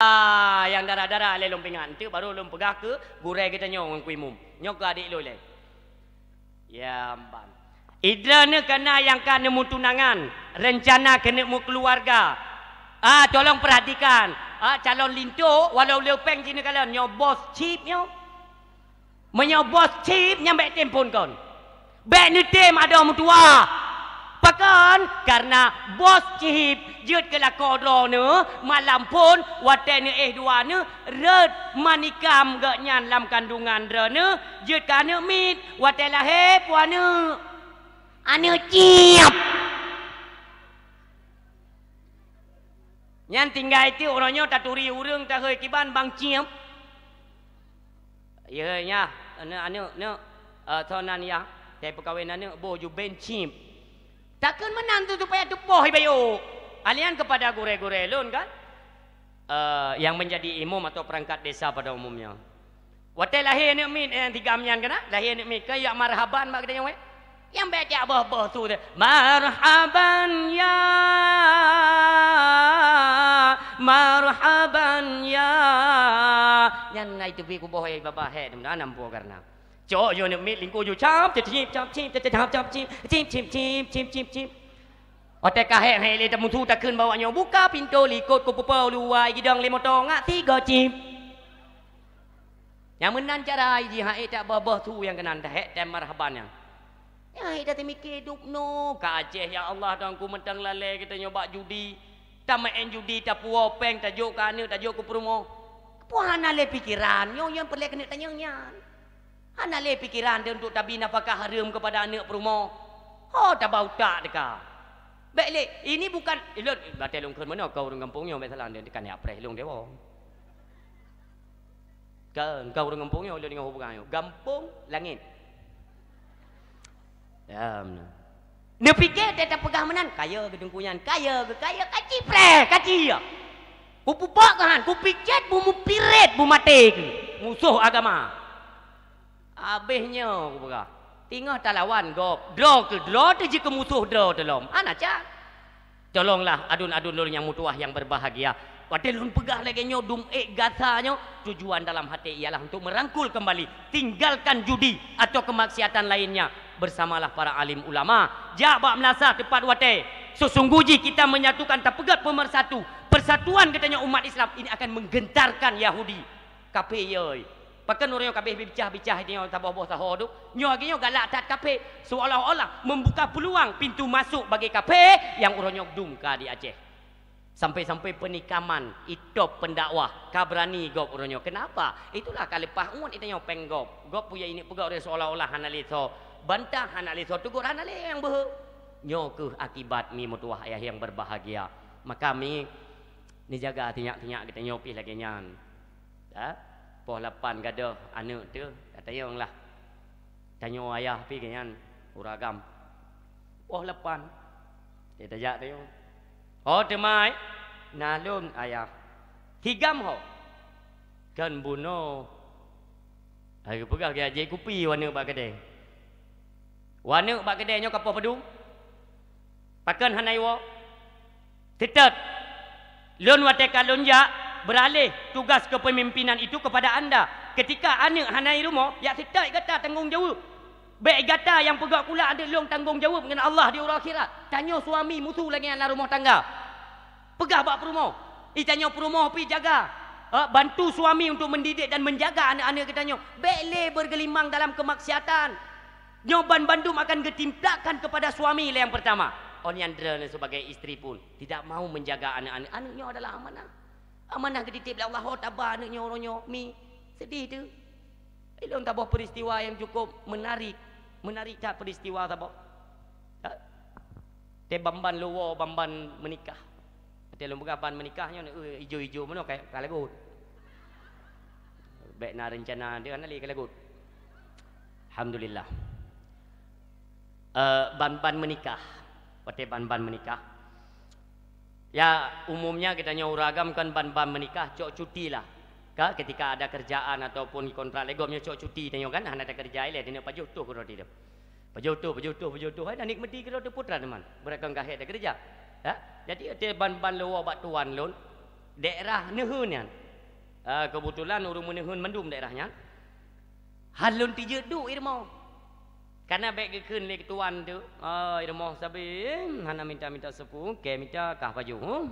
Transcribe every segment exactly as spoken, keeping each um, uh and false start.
Ah, nyang dara-dara lé lôn peuingat, enteuk baru lôn peugah keu gurée geutanyoe ngon Teungku Imum. Nyoe keu adék lôn lé. Ya, ban. Idroeneuh kana nyang ka neumutunangan, reuncana keuneuk meukeuluwarga. Ah, tolong perhatikan. Ah, calon linto, walau le péng jih neukalon, nyoe bos chip nyoe. Meunyoe bos chip nyan bék tem phon kon. Bék neutem adoe meutuwah. Pakon? Kareuna bos chip jeuet keu lakoe droeneuh malam phon watée neuéh dua neuh rhot manikam geuh nyan lam kandungan droeneuh jeuet keu aneuëk miet watée lahé pu aneuëk. Aneuëk chip. Nyan tinggai teuk uroe nyoe taturi ureuëng tahôi kiban bang chip. Ye nya, aneuk-aneuk neuk, eh, tho nan ya, tai peukawen aneuk boh ju ben chip. Takheun meunan tu supaya teupoh ibayu. Alian kepada gurée-gurée lôn kan, eh, yang menjadi imum atau perangkat desa pada umumnya. Watée lahé aneuk miet, eh, tigam nyan kana, lahé aneuk miet, keu yak marhaban bak geutanyoe weh. Nyang bék jak boh-boh su teuh. Marhaban ya, marhaban ya. Nyan na iteubi kuboh ai babah hék, na nampu karna. Cok jo aneuk miet lingku ju cap, cip, cip, cap, cip, cip, cap, cap, cip, cip, cip, cip, cip, cip, cip. Watée ka hék hai lé tamutu takheun bak awak nyoe buka pintoe likot ku pupo luwa gidong lé moto ngak tiga cip. Nyang meunan cara ai jih hai tak boh-boh su nyang keunan dah hék tem marhaban nyan. Nyang hai dah teumike dubnoe ka Aceh ya Allah Tuhanku mantong lalée geutanyoe bak judi. Tameu'en judi tapuwoe péng tajok keu aneuk tajok keu peurumoh. Peue hana lé pikeran nyoe nyang peureulée keuneuk tanyong nyan. Hana lé pikeran deuh untuk tabi nafakah hareuem keupada aneuk peurumoh. Ho taba utak teuka. Bék lé, ini bukan, ilot, batée lôn kheun meunoe keu ureuëng gampông nyoe bék salah deuh teuka nyak preh lôn dewoe. Kan, keu ureuëng gampông nyoe lôn deungoe peugah nyoe, gampông langét. Ya, meunan. Neupike teuh tapeugah meunan, kaya geuteungku nyan, kaya geu kaya, kaci preh, kaci ya. Kupupok keuhan, kupicet, bumupiret, bumaté keu musoh agama. Habéh nyoe kupeugah, teungoh talawan gob, droe keu droe teuh jikeu musoh droe teuh lom. Hana can. Tolonglah adun-adun lôn nyang meutuwah nyang berbahagia. Watée lôn peugah lagée nyoe dum ék gata nyoe, tujuan dalam hati ialah untuk merangkul kembali, tinggalkan judi atau kemaksiatan lainnya bersamalah para alim ulama. Jak bak meulasah teupat watée. Sesungguh jih kita menyatukan tapeugét pemersatu. Persatuan geutanyoe umat Islam ini akan menggentarkan Yahudi. Kaphé yoi. Pakon ureuëng nyoe ka abéh bicah-bicah tanyoe saboh boh saho tu. Nyoe lagée nyoe galak that kaphé, seolah-olah membuka peluang pintu masuk bagi kaphé nyang uroe nyoe dum ka di Aceh. Sampai-sampai peunikaman itop pendakwah ka beurani gob uroe nyoe. Kenapa? Itulah ka leupah ngon tanyoe péng gob. Gob puya ini peugah ureuëng seolah-olah hana lé soe bantah, hana lé soe teugor, hana lé nyang beuhe. Nyoe kheueh akibat mi meutuwah ayah nyang berbahagia. Maka mi neujaga tinyak-tinyak geutanyoe pih lagée nyan. Ha? Poh lapan gadôh aneuk teuh, ka tanyong lah. Tanyoe ayah pih keu nyan, ureuëng agam. Poh lapan. Dia tajak tanyong. Oh, teumai. Na lôn ayah. Tigam ho. Kan bunoe. Hai geupeugah geuh jai kupi waneuk bak keudée. Waneuk bak keudée nyoe ka poh padum. Pakon hana iwoe? Seutôt. Lôn watée ka lôn jak, beralih tugas kepemimpinan itu kepada anda. Ketika aneuk hana i rumoh, jak seutôt gata tanggong jaweueb. Bék gata nyang peugah kulak aneuk lôn tanggong jaweueb ngon Allah di uroe akhirat. Tanyoe suami musu lagée nyan lam rumoh tangga. Peugah bak peurumoh. I tanyoe peurumoh pih jaga. Ha, bantu suami untuk mendidik dan menjaga aneuk-aneuk geutanyoe. Bék lé bergelimang dalam kemaksiatan. Nyoe banmandum akan geutimpakan kepada suami lé nyang pertama. Oh nyan droeneuh sebagai istri pun tidak mau menjaga aneuk-aneuk. Aneuk nyoe adalah amanah. Amanah geutitip lé Allah, ho taba aneuk nyoe uroe nyoe, mi. Sedih teuh. Ilôn taboh peristiwa nyang cukup menarik. Menarik that peristiwa saboh. Ha? Teuh ban-ban lôn woe, ban-ban meunikah. Watée lôn peugah ban meunikah nyoe, eh, ijo-ijo meunoe ka, ka lagot. Bék na reuncana dia hana lé ka lagot. Alhamdulillah. Eh, ban-ban meunikah. Watée ban-ban meunikah. Ya, umumnya geutanyoe ureuëng agam kan ban-ban meunikah cok cuti lah. Ka ketika ada kerjaan ataupun kontrak lé gob nyoe cok cuti tanyoe kan hana takeureuja ilée tanyoe pajoh toh keudroe teuh. Pajoh toh, pajoh toh, pajoh toh, hai na nikmati keudroe teuh putra teuma. Beurakon ka hék takeureuja. Ha? Jadi watée ban-ban lôn woe bak tuan lôn. Daerah Neuheun nyan. Ah, keubeutulan ureuëng Meuneuheun mandum daerah nyan. Han lôn tijeuet duek i rumoh. Kana bék geukheun lé tuan tu, "Ah, i rumoh sabe, hana minta-minta sapeue, kée mita kah pajoh."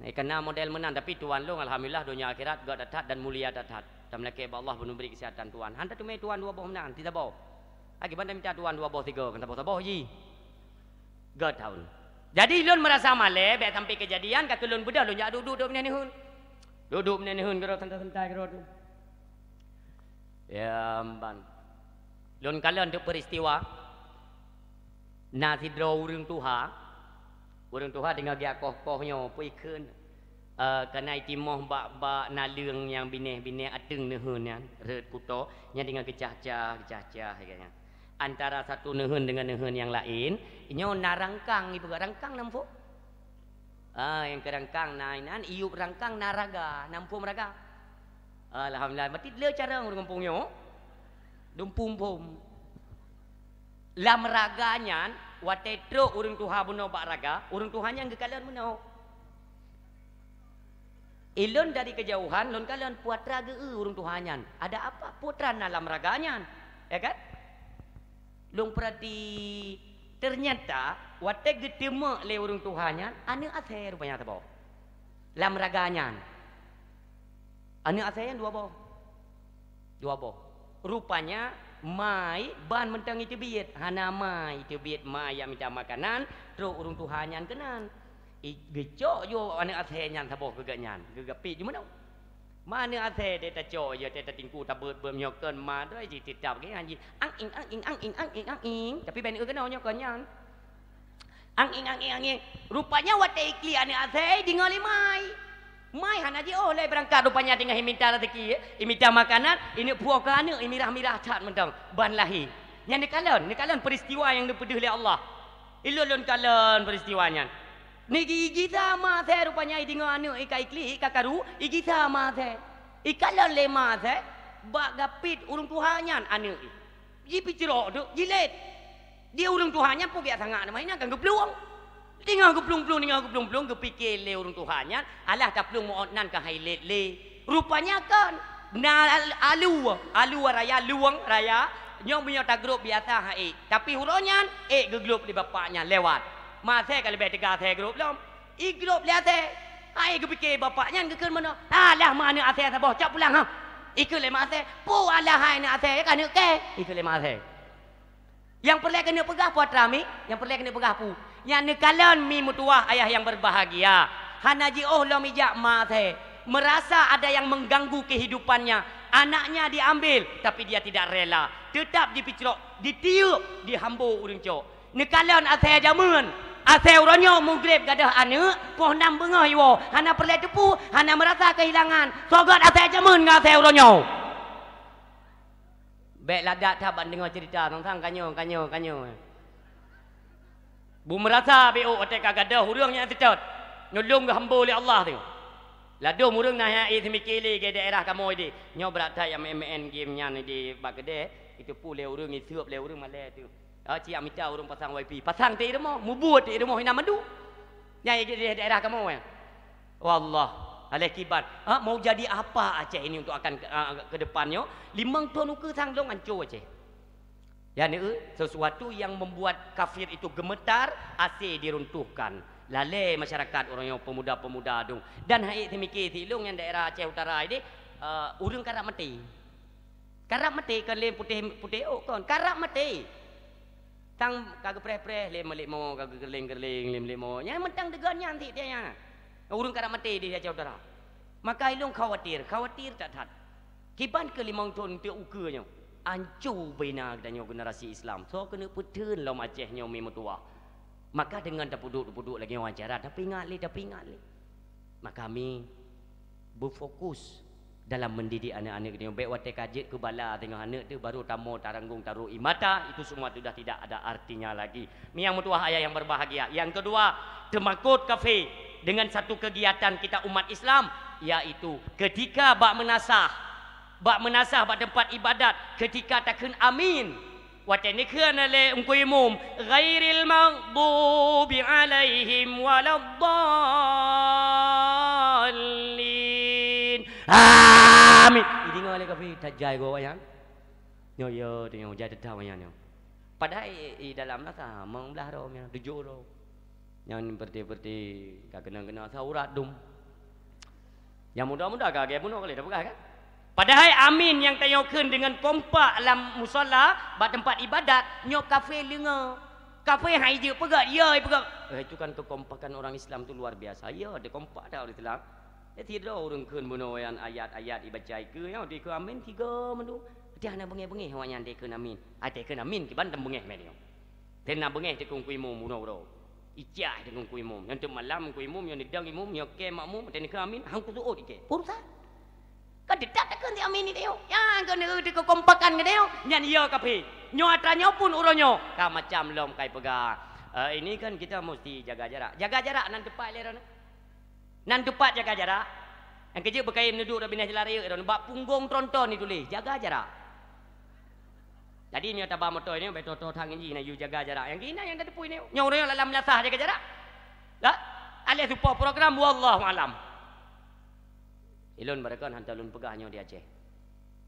Eh, kana model meunan, tapi tuan lôn alhamdulillah donya akhirat gét that-that dan mulia that-that. Tameulakée bak Allah beunubri keusihatan tuan. Han tateumé tuan dua boh meunan, ti saboh. Akiban tamita tuan dua boh tiga, kan saboh-saboh ji. Gét that. Jadi lôn meurasa malée, bék sampai keujadian, ka keu lôn beudôh lôn jak duek-duek, duek meunan Neuheun. Duek-duek meunan Neuheun keudroe, santai-santai keudroe tu. Ya, ban. Lôn kalon tu peristiwa. Na sidroe ureuëng tuha, ureuëng tuha teungoh geujak koh-koh nyoe, peue ikheun, eh, kana itimoh bak, bak naleueng nyang binéh-binéh ateueng Neuheun nyan, rhot kuto, nyan teungoh geucah-cah, geucah-cah, ya kan. Antara satu Neuheun deungon Neuheun nyang laén, nyoe na rangkang, ipeugah rangkang na muphom. Ah, nyang keu rangkang na inan, iyup rangkang na raga, na muphom raga. Alhamdulillah, meuti le carông ureuëng gampông nyoe. Dumpung phom. Lam raga nyan, watée trok ureuëng tuha bunoe bak raga, ureuëng tuha nyan geukalon bunoe. Ilôn dari keujauhan, lôn kalon putra geu-eu ureuëng tuha nyan. Ada apa putra na lam raga nyan? Ya kan? Lôn peurati, ternyata watée geuteumeuk lé ureuëng tuha nyan, aneuëk asée rupanya saboh. Lam raga nyan. Aneuëk asée nyan dua boh. Dua boh. Rupanya, ma ban mantong iteubiet. Hana ma iteubiet, ma nyang mita makanan, trok ureuëng tuha nyan keunan. I, geucok ju aneuëk asée nyan saboh keu gobnyan. Geugapit ju meunoe. Ma aneuëk asée teuh tacok, ya, teuh tatingku, tabeuet-beuet meunyoe kon ma, droe jih teutab geuh nyan jih. Ang ing, ang ing, ang ing, ang ing, ang ing. Tapi bék neueu keunoe nyoe kon nyan. Ang ing, ang ing, ang ing. Rupanya watée iklik aneuëk asée, ideungoe lé ma. Ma hana jiôh lé beurangkat, rupanya teungoh imita raseuki, imita makanan, ineuk puwoe keu aneuëk, imirah-mirah that mantong ban lahé. Nyan neukalon, neukalon peuristiwa nyang neupeudeuh lé Allah. Ilôn lôn kalon peuristiwa nyan. Nigi igisa ma asée rupanya ideungoe aneuëk ika iklik, ika karu, igisa ma asée. Ikalon lé ma asée, bak gapit ureuëng tuha nyan aneuëk. Jipeucrok teuk, jilét. Di ureuëng tuha nyan peue biasa ngak nama inan kan geuplueng. Teungoh geuplueng-plueng, teungoh geuplueng-plueng, geupike lé ureuëng tuha nyan, alah taplueng meu-ôt nan ka hai lét lé. Rupanya kon, na alu, alu raya, lueng raya, nyoe meunyoe tagrôb biasa hai. Tapi uroe nyan, ék geuglôb lé bapak nyan lewat. Ma asée ka leubeh teuga asée grôb lom. Igrôb lé asée. Hai geupike bapak nyan geukheun meunoe. Alah ma aneuëk asée saboh, cok pulang ha. Ikheun lé ma asée, peue alah hai aneuëk asée, ka aneuëk kée. Ikheun lé ma asée. Nyang peureulée keuneuk peugah peue atra mi, nyang peureulée keuneuk peugah peue. Nyang neukalon mi meutuwah ayah nyang berbahagia. Hana jiôh lom ijak ma asée. Merasa ada yang mengganggu kehidupannya. Anaknya diambil, tapi dia tidak rela. Tetap dipeucrok, ditiup, dihambo ureuëng cok. Neukalon asée jameun. Asée uroe nyoe mugreb gadôh aneuëk, poh nam beungoh iwoe. Hana peureulée teupeu, hana meurasa keuhilangan. Soe gét asée jameun ngon asée uroe nyoe. Bék ladak that ban deungoe ceurita sang-sang, ka nyoe, ka nyoe, ka nyoe. Beumeurasa biôk watée ka gadôh ureuëng nyang seutôt, nyoe lôn geuhambo lé Allah teuh. Ladôm ureuëng na nyang ék seumike lé gée daerah kamoe idéh. Nyoe brat that nyang meu'en-meu'en game nyan idéh bak keudée, iteupeue lé ureuëng, iseueb lé ureuëng malée teuh. Ah, ci amita ureuëng pasang wifi. Pasang teuh i rumoh, mubuet teuh i rumoh inan mandum. Nyan idéh daerah kamoe. Wallah, aléh kiban. Ha, mau jadi apa Aceh ini untuk akan, ah, ke depan nyoe? Limong thon ukeue sang lôn ancô Aceh. Ya, neu, sesuatu yang membuat kafir itu gemetar, asé diruntuhkan. Lalée masyarakat ureuëng nyoe pemuda-pemuda dong. Dan hai seumike silong nyang daerah Aceh Utara ini, eh, ureuëng karab maté. Karab maté kon lé putéh, putéh ôk kon. Karab maté. Sang ka geupreh-preh lé meulék mo, ka geukeureuléng-keureuléng lé meulék mo. Nyan mantong deugon nyan tieb-tieb nyan. Ureuëng karab maté di Aceh Utara. Maka ilong khawatir, khawatir that-that. Kiban keu limong thon teuk ukeue nyoe. Anco beuna geutanyoe generasi Islam. Soe keuneuk peutheun lom Aceh nyoe mi meutuwah. Maka deungon tapeuduek-tapeuduek lagée nyoe acara, tapeuingat lé, tapeuingat lé. Maka mi beufokus dalam mendidik aneuk-aneuk geutanyoe. Bék watée ka jeuet keu bala teungoh aneuk teuh baru tamoe taranggong taruek ie mata, itu semua sudah tidak ada artinya lagi. Mi nyang meutuwah ayah yang berbahagia. Yang kedua, teumakot kafé dengan satu kegiatan kita umat Islam, yaitu ketika bak meunasah, bak meunasah bak teumpat ibadat, ketika takheun amin, watée neukheun lé Teungku Imum, "Ghairil maghdubi 'alaihim waladdallin." Amin. Idingoe lé kafé tajai goe awaknyan. Nyoe ya, tanyoe jai teutap awaknyan nyoe. Padahai i, i dalam na ka mong blah rom nyan, tujoh rom. Nyan berarti-berarti ka keuneuk-keuneuk sa urat dum. Nyang muda-muda ka lagèe bunoe kali dah peugah kan? Padahai amin nyang tanyoe kheun deungon kompak lam musala bak teumpat ibadat, nyoe kafé leungoe. Kafé hai jeuet peugah, ya hai peugah. Eh, itu kan kekompakan orang Islam tu luar biasa. Ya, ada kompak dah orang Islam. Ya, tidak ureueng kheun bunoe nyan ayat-ayat ibaca ikeue nyoe, dikeue amin tiga mandum. Dia hana beungéh-beungéh awaknyan dikeue amin. Ai dikeue amin kiban tem beungéh mé nyoe. Tem na beungéh dikeue kui mum bunoe uroe. Icah dikeue kui mum. Nyan teuk malam kui mum, nyoe nidang imum, nyoe kée makmum, tem dikeue amin, hang kuseuôt ikée. Urusan. Ka dedak takheun si amin ni nyoe. Ya, keu neu dikeue kompakan ngon nyoe. Nyan iya kafé. Nyoe atra nyoe pun uroe nyoe. Ka macam lom kai peugah. Eh, ini kan kita mesti jaga jarak. Jaga jarak nan tepat lé droeneuh. Nan teupat jaga jarak. Nyang keujeuet beukayém neuduek rot binéh jalan raya, bak punggong tronton jituléh, "Jaga jarak." Jadi, meunyoe taba moto nyoe, bèk tô-tô that ngon jih, na yue jaga jarak. Nyang keunan nyang tateupeue nyoe, nyoe ureueng nyoe lam meunasah jaga jarak. Lah, aléh tupo program, wallahu alam. Ilôn barokon han lôn peugah nyoe di Aceh.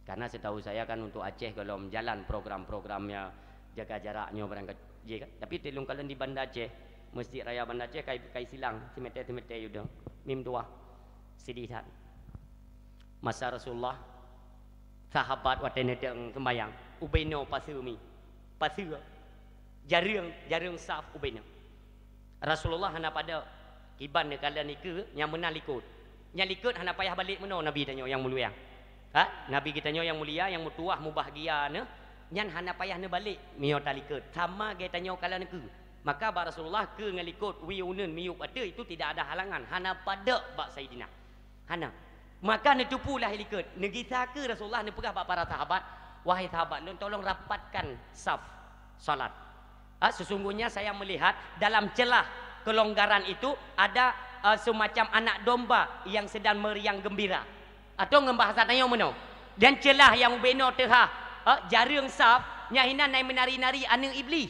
Karena setahu saya kan untuk Aceh kalau jalan program-programnya jaga jarak nyoe barangkaji kan. Tapi tilung kalon di Banda Aceh, Masjid Raya Banda Aceh kai, kai silang simeter-simeter yuda. Mim tuah. Sedih that. Masa Rasulullah, sahabat watèe neudong sembayang, ubé noe paseue mi. Paseue. Jareueng, jareueng saf ubé noe. Rasulullah hana padab kiban neukalon ikeue nyang meunan likot. Nyang likot hana payah balek meunoe Nabi tanyoe nyang mulia. Ha? Nabi geutanyoe nyang mulia, nyang meutuwah, mubahgia neuh, nyan hana payah neubalek meunyoe talikot. Sama geutanyoe kalon ikeue. Maka bak Rasulullah keue ngon likot, wie uneun, miyueb ateueh, itu tidak ada halangan. Hana padab bak Saidina. Hana. Maka neuteupeue lah likot. Neugisa keue Rasulullah neupeugah bak para sahabat, "Wahai sahabat lôn, tolong rapatkan saf salat." Ah, sesungguhnya saya melihat dalam celah kelonggaran itu ada, eh, semacam anak domba yang sedang meriang gembira. Atau ngon bahasa tanyoe meunoe, dan celah nyang ubé noe teuhah, eh, jareueng saf, nyan hinan na meunari-nari aneuk Iblih.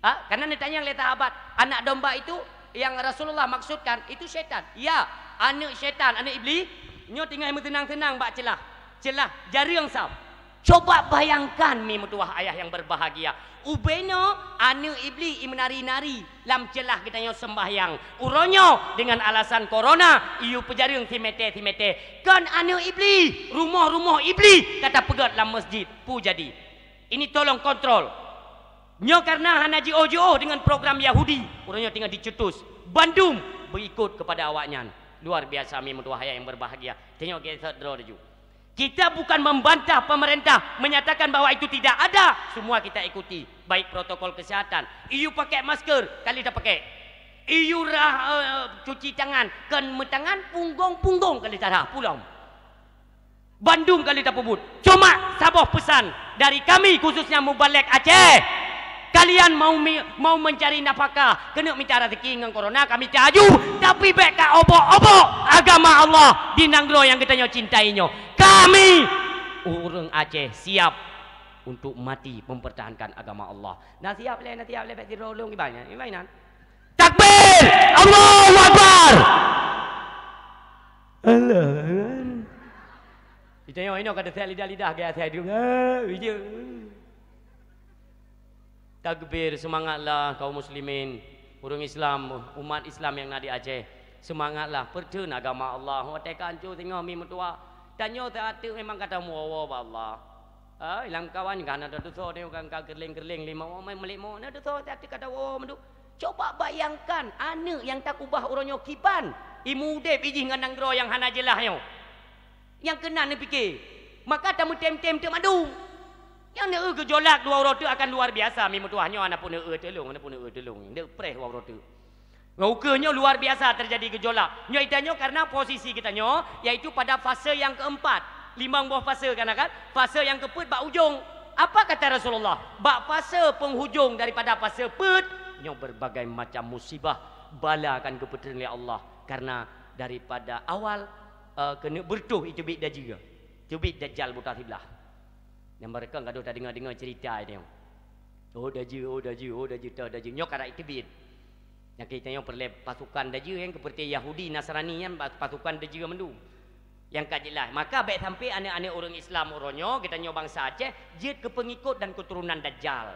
Ha? Karena neutanyong lé sahabat, anak domba itu yang Rasulullah maksudkan, itu syaitan. Ya, aneuk syaitan, aneuk Iblih, nyoe tinggai meuteunang-teunang bak celah. Celah, jareueng saf. Coba bayangkan, mi meutuwah ayah yang berbahagia. Ubé noe aneuk Iblih i meunari-nari lam celah geutanyoe sembahyang. Uroe nyoe, dengan alasan corona, iyue peujareueng simeter-simeter. Kon aneuk Iblih, rumoh-rumoh Iblih ka tapeugét lam masjid. Peue jadi? Ini tolong kontrol. Nyoe karena hana jiôh-jiôh deungon program Yahudi, uroe nyoe teungoh dicetus. Bandum beikot kepada awaknyan. Luar biasa, mi meutuwah ayah yang berbahagia. Tanyoe geusot droe laju. Kita bukan membantah pemerintah menyatakan bahwa itu tidak ada. Semua kita ikuti, baik protokol kesehatan. Iyue pakai masker, kali tapakek. Iyue rah, eh, cuci tangan, kon meutangan, punggong-punggong kali tarah, pulang. Bandum kali tapeubuet. Cuma saboh pesan dari kami, khususnya Mubalek Aceh. Kalian mau mi-, mau mencari nafkah, keuneuk mita rezeki ngon corona, kami teuaju. Tapi bèk ka obok-obok agama Allah di nanggroe nyang geutanyoe cintai nyoe. Kami, ureueng Aceh, siap untuk mati mempertahankan agama Allah. Na siap lé, na siap lé, bèk sidroe lôn iban nyan, iban nyan. Takbir! Allahu Akbar! Allah. Geutanyoe inoe ka teuseuk lidah-lidah gaya saya dulu. Ah, bijak. Takbir, seumangatlah kaum muslimin, ureueng Islam, umat Islam nyang na di Aceh. Seumangatlah, peutheun agama Allah. Watèe ka ancô singoh mi meutuwah. Tanyoe teuateuk memang ka tawoe-woe bak Allah. Ah, lam kawan ka na desya, nyoe kan ka geureuleng-geureuleng lima, oh, main meulimo, na desya, teuateuk ka tawoe mandum. Coba bayangkan, aneuk nyang takeubah uroe nyoe kiban, imeudép ijih ngon nanggroe nyang hana jeulaih nyoe. Nyang keunan neupike, maka tameutém-tém teuk mandum. Nyang neu geujolak dua uroe teuk akan luar biasa, mi meutuwah nyoe, hana peuneuk eu tulông, hana peuneuk eu tulông, ndeuk preh dua uroe teuk. Ngon ukeue nyoe luar biasa teujadi geujolak. Nyoe geutanyoe karena posisi geutanyoe, yaitu pada fase nyang keempat. Limong boh fase kan, kan? Fase nyang keupeuet bak ujong. Apa kata Rasulullah? Bak fase penghujung daripada fase peuet, nyoe berbagai macam musibah, bala akan geupeuteun lé Allah. Karena daripada awal, eh, keuneuk beureutoh iteubiet dajee. Teubiet Dajjal buta siblah. Nyang barokon gadoh tadeungoe-deungoe cerita nyoe. Oh dajee, oh dajee, oh dajee, ta dajee. Nyoe karab iteubiet. Nyang geutanyoe peureulèe pasukan dajee nyang keupeureuté Yahudi Nasrani nyan ba-, pasukan dajee mandum. Nyang ka jeulaih, maka bék sampai aneuk-aneuk ureuëng Islam uroe nyoe, geutanyoe bansa Aceh, jeuet keu peungikot dan keuturonan Dajjal.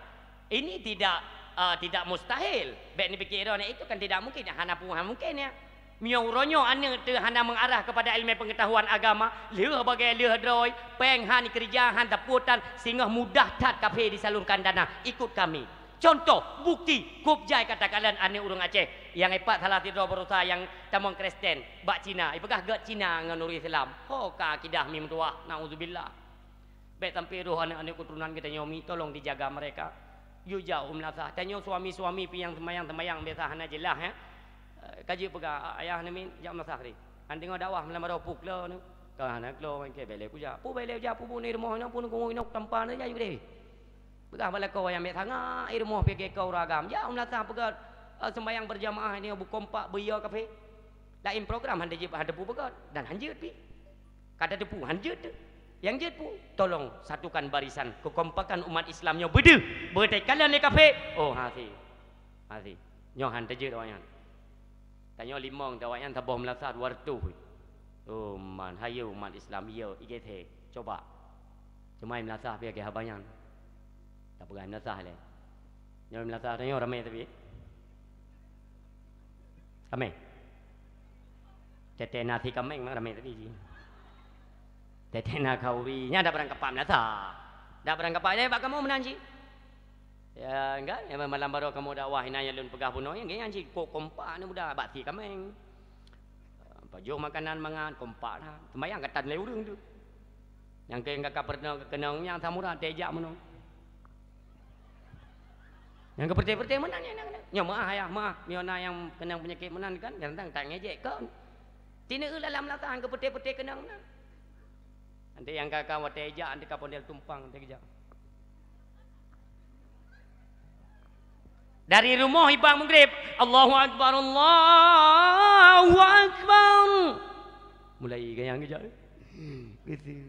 Ini tidak, eh, tidak mustahil. Bék neupikir, "Oh, itu kan tidak mungkin." Hana pu-, hana mungkin, ya. Meunyoe uroe nyoe aneuk teuh hana mengarah kepada ilmu pengetahuan agama, lheueh bagée lheueh droe, péng han keureuja, han tapuotan, singoh mudah that kafé disalurkan dana, "Ikut kami." Contoh, bukti, kôb jai katakan aneuk ureuëng Aceh nyang ipat salah sidroe baroesa nyang tamong Kristen bak Cina, ipeugah gét Cina ngon ureuëng Islam. Ho ka akidah mi meutuwah, naudzubillah. Bék sampai roh aneuk-aneuk keuturonan geutanyoe mi, tolong dijaga mereka. Yue jak u meulasah. Tanyoe suami-suami pih nyang seumayang-seumayang biasa hana jeulaih, eh. Eh, ka jeuet peugah, "Ayah neumin jak u meulasah tadi." Han deungoe dakwah malam baroe puklo nyoe. Ka hana klo, main ke bele kujak. Pu bele kujak, pu bu ni rumoh nyoe, pu ni kungui nok tampa ni jai bele. Peugah bak lakoe nyang bék sangai, i rumoh pike keu ureuëng agam. Jak u meulasah peugah, eh, sembahyang berjamaah ini bu kompak, bu iya kafé. Laén program han jeuet, han teupeu peugah dan han jeuet pih. Ka tateupeue han jeuet teuh. Nyang jeuet peue, tolong satukan barisan, keukompakan umat Islam nyoe beudeuh, beuteukalon lé kafé. Oh, hase. Hase. Nyoe han teujeuet awaknyan. Tanyoe limong, awaknyan saboh meulasah dua reutôh. Oh, man, hayeue umat Islam, iya, I G T, coba. Cuma meulasah pih lagée haba nyan. Tapeugah meulasah lé. Nyoe meulasah tanyoe ramé tapi. Ramé. Tete nasi kameng mah ramé tapi ji. Tete na khauri, nya dak barang kapak meulasah. Dak barang kapak, eh, bak kamoe meunan ji. Ya, enggak, ya, malam baroe kamoe dakwah inan nyang lôn peugah bunoe, ya, nyan ji kok kompak ni muda, bak si kameng. Pajoh makanan mangat, kompak na. Sembahyang gatan lé ureuëng tu. Nyang keu nyang ka peureunong keunong nyang samura tejak meunoe. Nyang keupeureuté-peureuté meunan nyang na keunong. Nyoe meuah ayah, meuah. Meunyoe na nyang keunong peunyakét meunan kan, kadang-kadang tak ngejek kon. Tineuk lam latahan keupeureuté-peureuté keunong meunan. Nanti nyang ka, ka watée jak, nanti ka pondel tumpang, nanti keujak. Dari rumoh i bak Maghrib, Allahu Akbar, Allahu Akbar. Mulai gayang kejap. Gitu.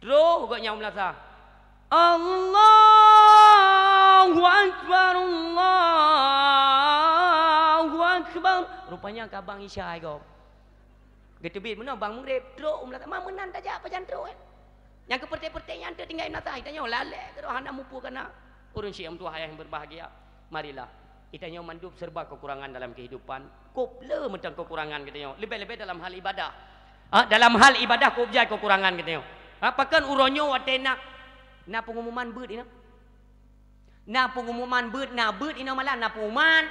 Terus gok nyang meulasa. Allahu Akbar, Allahu Akbar. Rupanya ka bang Isya gok. Geuteubiet meunoe bang Maghrib, trok u meulasa. Ma meunan tajak pajan trok, eh? Nyang keupeureuté-peureuté nyan teuk tinggai meulasa, tanyoe lalek keudroe hana muphom kana. Ureuëng syiek meutuah ayah yang berbahagia, marilah. Tanyoe mandum serba kekurangan dalam kehidupan. Kop le mantong kekurangan geutanyoe. Leubeh-leubeh dalam hal ibadah. Ha, dalam hal ibadah kop jai kekurangan geutanyoe. Ha, pakon uroe nyoe watée na, na pengumuman beuet inoe. Na pengumuman beuet, na beuet inoe malam, na pengumuman.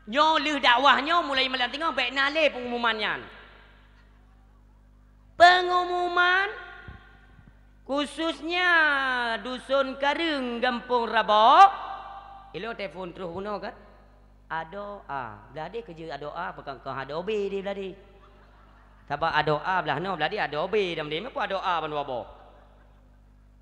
Nyoe lheueh dakwah nyoe mulai malam teungoh bék na lé pengumuman nyan. Pengumuman khususnya Dusun Kareueng Gampông Raboh. Ilôn telepon troh bunoe kan? Adoe A. Blah deh keujeuet adoe A, peukong-kong adoe B deh blah deh. Sabab adoe A blah noe, blah deh adoe B dan deh. Meunyoe adoe A bandua boh.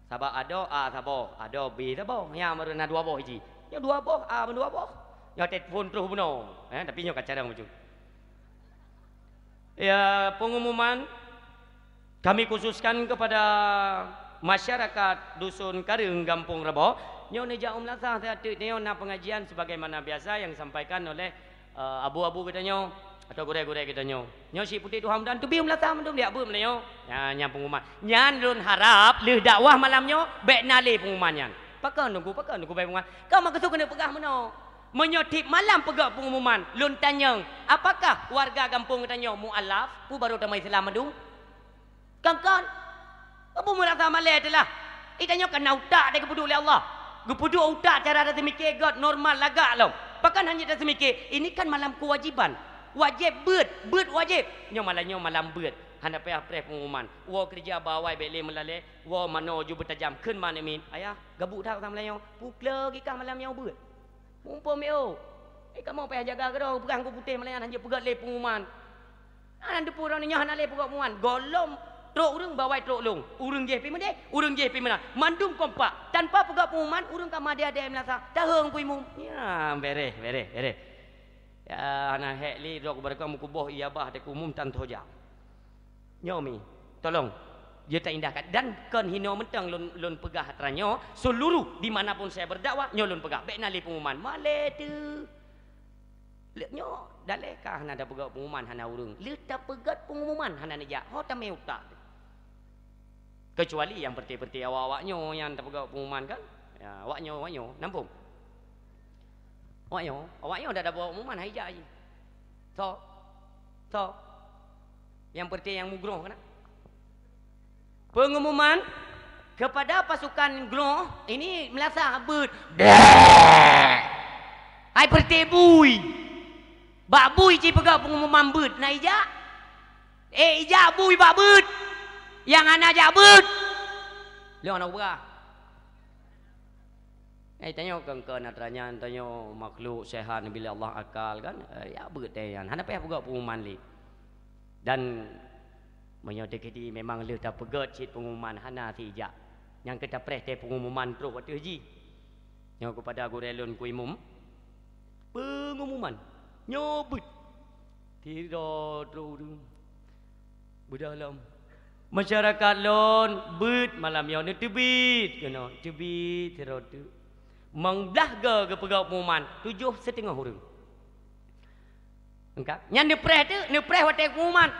Sabab adoe A saboh, adoe B saboh. Nyang baru na dua boh iji. Nyoe dua boh, A bandua boh. Nyoe telepon troh bunoe. Eh, tapi nyoe ka carông bacut. Ya, pengumuman kami khususkan kepada masyarakat Dusun Kareueng Gampông Raboh. Nyoe neujak u meulasa sateuk nyoe na pengajian sebagaimana biasa yang disampaikan oleh, eh, abu-abu geutanyoe atau gurée-gurée geutanyoe. Nyoe si putéh tuha muda teubiet u meulasa mandum liak beuet meulayeue. Nyan, nyan pengumuman. Nyan lôn harap lheueh dakwah malam nyoe bék na lé pengumuman nyan. Pakon nunggu, pakon nunggu bék pengumuman. Ka meukeusud keuneuk peugah meunoe. Meunyoe tiep malam peugah pengumuman, lôn tanyong, apakah warga gampông geutanyoe mualaf, peue barô tamong Islam mandum? Kon-kon. Peue meurasa malée teuh lah. Geutanyoe ka na utak teuh geupeuduek lé Allah. Geupeuduek utak cara taseumike gét normal lagak lom. Pakon hana taseumike, ini kan malam kewajiban. Wajéb beuet, beuet wajéb. Nyoe malam nyoe malam beuet. Hana payah preh pengumuman. Woe keureuja bak awai bék lé meulalée, woe manoe ju beutajam kheun ma neumin. Ayah, gabuk that u meulayeue. Pukle gikah malam nyoe beuet. Muphom yo. Eh, kamoe payah jaga keudroe, peugah ngon putéh meulayan hana peugét lé pengumuman. Hana teupeu droeneuh nyoe hana lé peugét pengumuman. Gohlom trok ureuëng bak awai trok lôn. Ureuëng jéh pi meudeh, ureuëng jéh pi meunan. Mandum kompak. Tanpa peugét pengumuman, ureuëng ka meudeh-deh meulasa. Taheueng peue imum. Ya, bereh, bereh, bereh. Ya, hana hék lé droe kubeureuka meukuboh iya bah dek umum tan toja. Nyoe mi, tolong, jeuet taindahkan. Dan kon hinoe mantong lôn, lôn peugah atra nyoe, seuluruh di mana pun saya berdakwah, nyoe lôn peugah. Bék na lé pengumuman. Malée teuh. Lheueh nyoe, daleh ka hana tapeugét pengumuman hana ureuëng. Lheueh tapeugét pengumuman hana neujak. Ho tamé utak teuh. Keucuali nyang peureté-peureté awak-awak nyoe nyang tapeugét pengumuman kan. Ya, awak nyoe, awak nyoe, nampung. Awak nyoe, awak nyoe dak tapeugét pengumuman hai jak jih. Soe? Soe? Nyang peureté nyang mugroh keunan. Pengumuman kepada pasukan groh ini meulasa beuet. Hai peureté bui. Bak bui ci peugah pengumuman beuet na ijak. Eh, ijak bui bak beuet. Nyang hana jak beuet. Lôn hana ubah. Eh, tanyoe kon, kon atra nyan, tanyoe makhluk sehat dibri Allah akal kan. Eh, ya beuet teh nyan. Hana payah peugah pengumuman lé. Dan meunyoe teukeudi memang lheueh tapeugét cit pengumuman hana sijak. Nyang ka tapreh teh pengumuman troh ateueh jih. Nyoe keupada gurée lôn ku imum. Pengumuman. Nyoe beuet. Tiro troh ureuëng. Beudah lom. Masyarakat lôn beuet malam nyoe neuteubiet keunoe. Teubiet tiro teuk. Meung blah go geupeugah pengumuman, tujoh siteungoh ureuëng. Engka. Nyan neupreh teuk, neupreh watée pengumuman.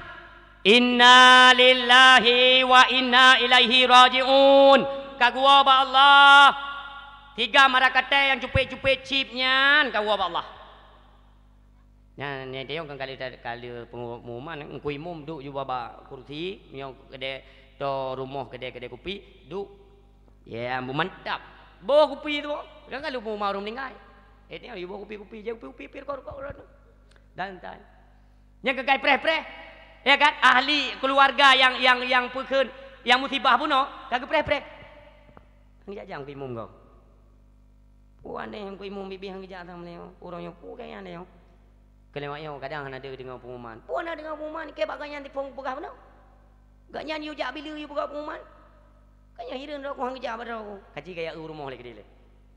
Inna lillahi wa inna ilaihi raji'un. Ka geuwoe bak Allah. Tiga mara katai nyang cupet-cupet chip nyan ka geuwoe bak Allah. Nyan, nyan tayong kan kali, kali pengumuman, Teungku Imum duek ju bak kursi, meunyoe keudè, to rumoh keudè-keudè kupi, duek. Ya, mantap. Boh kupi tu, kan kalau pengumuman ureuëng meninggai. Eh, tengok, boh kupi-kupi, je kupi-kupi, pir kor-kor, dan, dan. Nyang keukai preh-preh, ya kan, ahli keluarga yang, yang, yang peukheun, yang musibah bunoe, ka geupreh-preh. Ngeujak-jak Teungku Imum kau. Peue aneh Teungku Imum bibi han geujak sang meunyoe, uroe nyoe peue gaya aneh nyoe. Keu lewat nyoe kadang hana deungoe pengumuman. Peue hana deungoe pengumuman, keu bak gobnyan tiphong peugah bunoe. Gobnyan yue jak bileue yue peugah pengumuman. Ka nyoe hireuen droe ku han geujak bak droe ku. Kaji kajak u rumoh lé keudeh lé.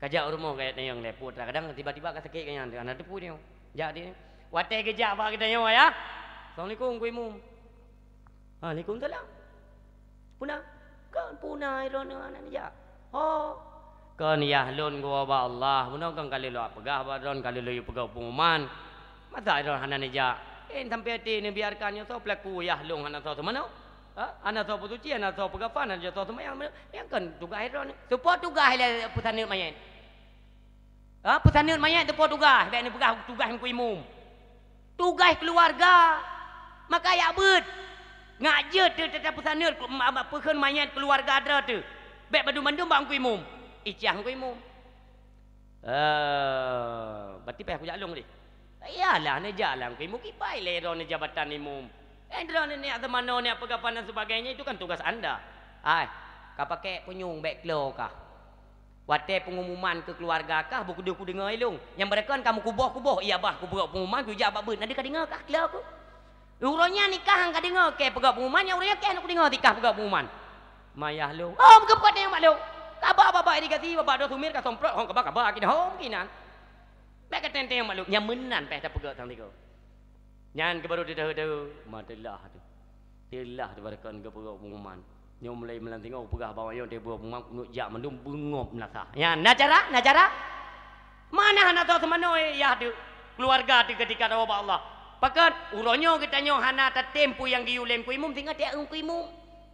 Kajak u rumoh kajak tanyong lé peue teuma kadang tiba-tiba ka sakét gobnyan hana teupeu nyoe. Jak di. Watèe geujak bak geutanyoe ya. Assalamualaikum Teungku Imum. Waalaikumsalam. Puna? Kon puna droeneuh hana neujak? Ho. Kon yah lôn geuwoe bak Allah. Bunoe kon ka lheueh lôn peugah bak droeneuh, ka lheueh lôn peugah pengumuman. Masa droeneuh hana neujak? Eh, sampai até neubiarkan nyoe soe pelaku yah lôn hana soe seumanoe? Ha? Hana soe peusuci, hana soe peugafan, hana soe seumayang. Nyang kon tugaih droeneuh. Soe po tugaih lé peusaneut manyét? Ha, peusaneut manyét teupeue tugaih, bèk neupeugah tugaih Teungku Imum. Tugaih keuluwarga. Maka jak beuet. Ngat jeuet teu-, teu-, tapeusaneut ku-, ma-, ma-, peukheun manyét keuluwarga droe teuh. Bèk bandum-bandum bak Teungku Imum. Icah Teungku Imum. Eh, berarti payah kujak lôn deh. Iyalah, neujak lah Teungku Imum. Kiban lé droeneuh jabatan imum. Eh, droeneuh neujak seumanoe, neujak peugafan dan sebagainya, itu kan tugas anda. Hai, ka pakai punyueng bèk klo kah. Watèe pengumuman keu keuluwarga kah, beukudu kudeungoe ilôn. Nyang beureukan ka meukuboh-kuboh, iya bah kupeugah pengumuman, kujak bak beuet. Na deuh kadeungoe kah klo ku? Uroe nyan nikah han kadeungoe kèe peugah pengumuman, nyang uroe nyan kèe hana kudeungoe tikah peugah pengumuman. Mayah lôn. Oh, meukeupot nyang mak lôn. Kaba babah irigasi, babah doh sumir ka somprot, hong kaba-kaba kinan, hong kinan. Bèk kateng-teng mak lôn, nyang meunan payah tapeugah sang tigo. Nyan keuh baru teudeue-deue, ma teulah tu. Teulah tu barakon geupeugah pengumuman. Nyoe mulai malam singoh peugah bak nyoe teupeugah pengumuman, keuneuk jak mandum beungop meunasah. Nyan, na cara? Na cara? Mana hana soe seumanoe yah tu? Keuluwarga tu keutika tawoe bak Allah. Pakon, uroe nyoe geutanyoe hana tatem peue nyang geuyue lé Teungku Imum, singoh tajak Teungku Imum.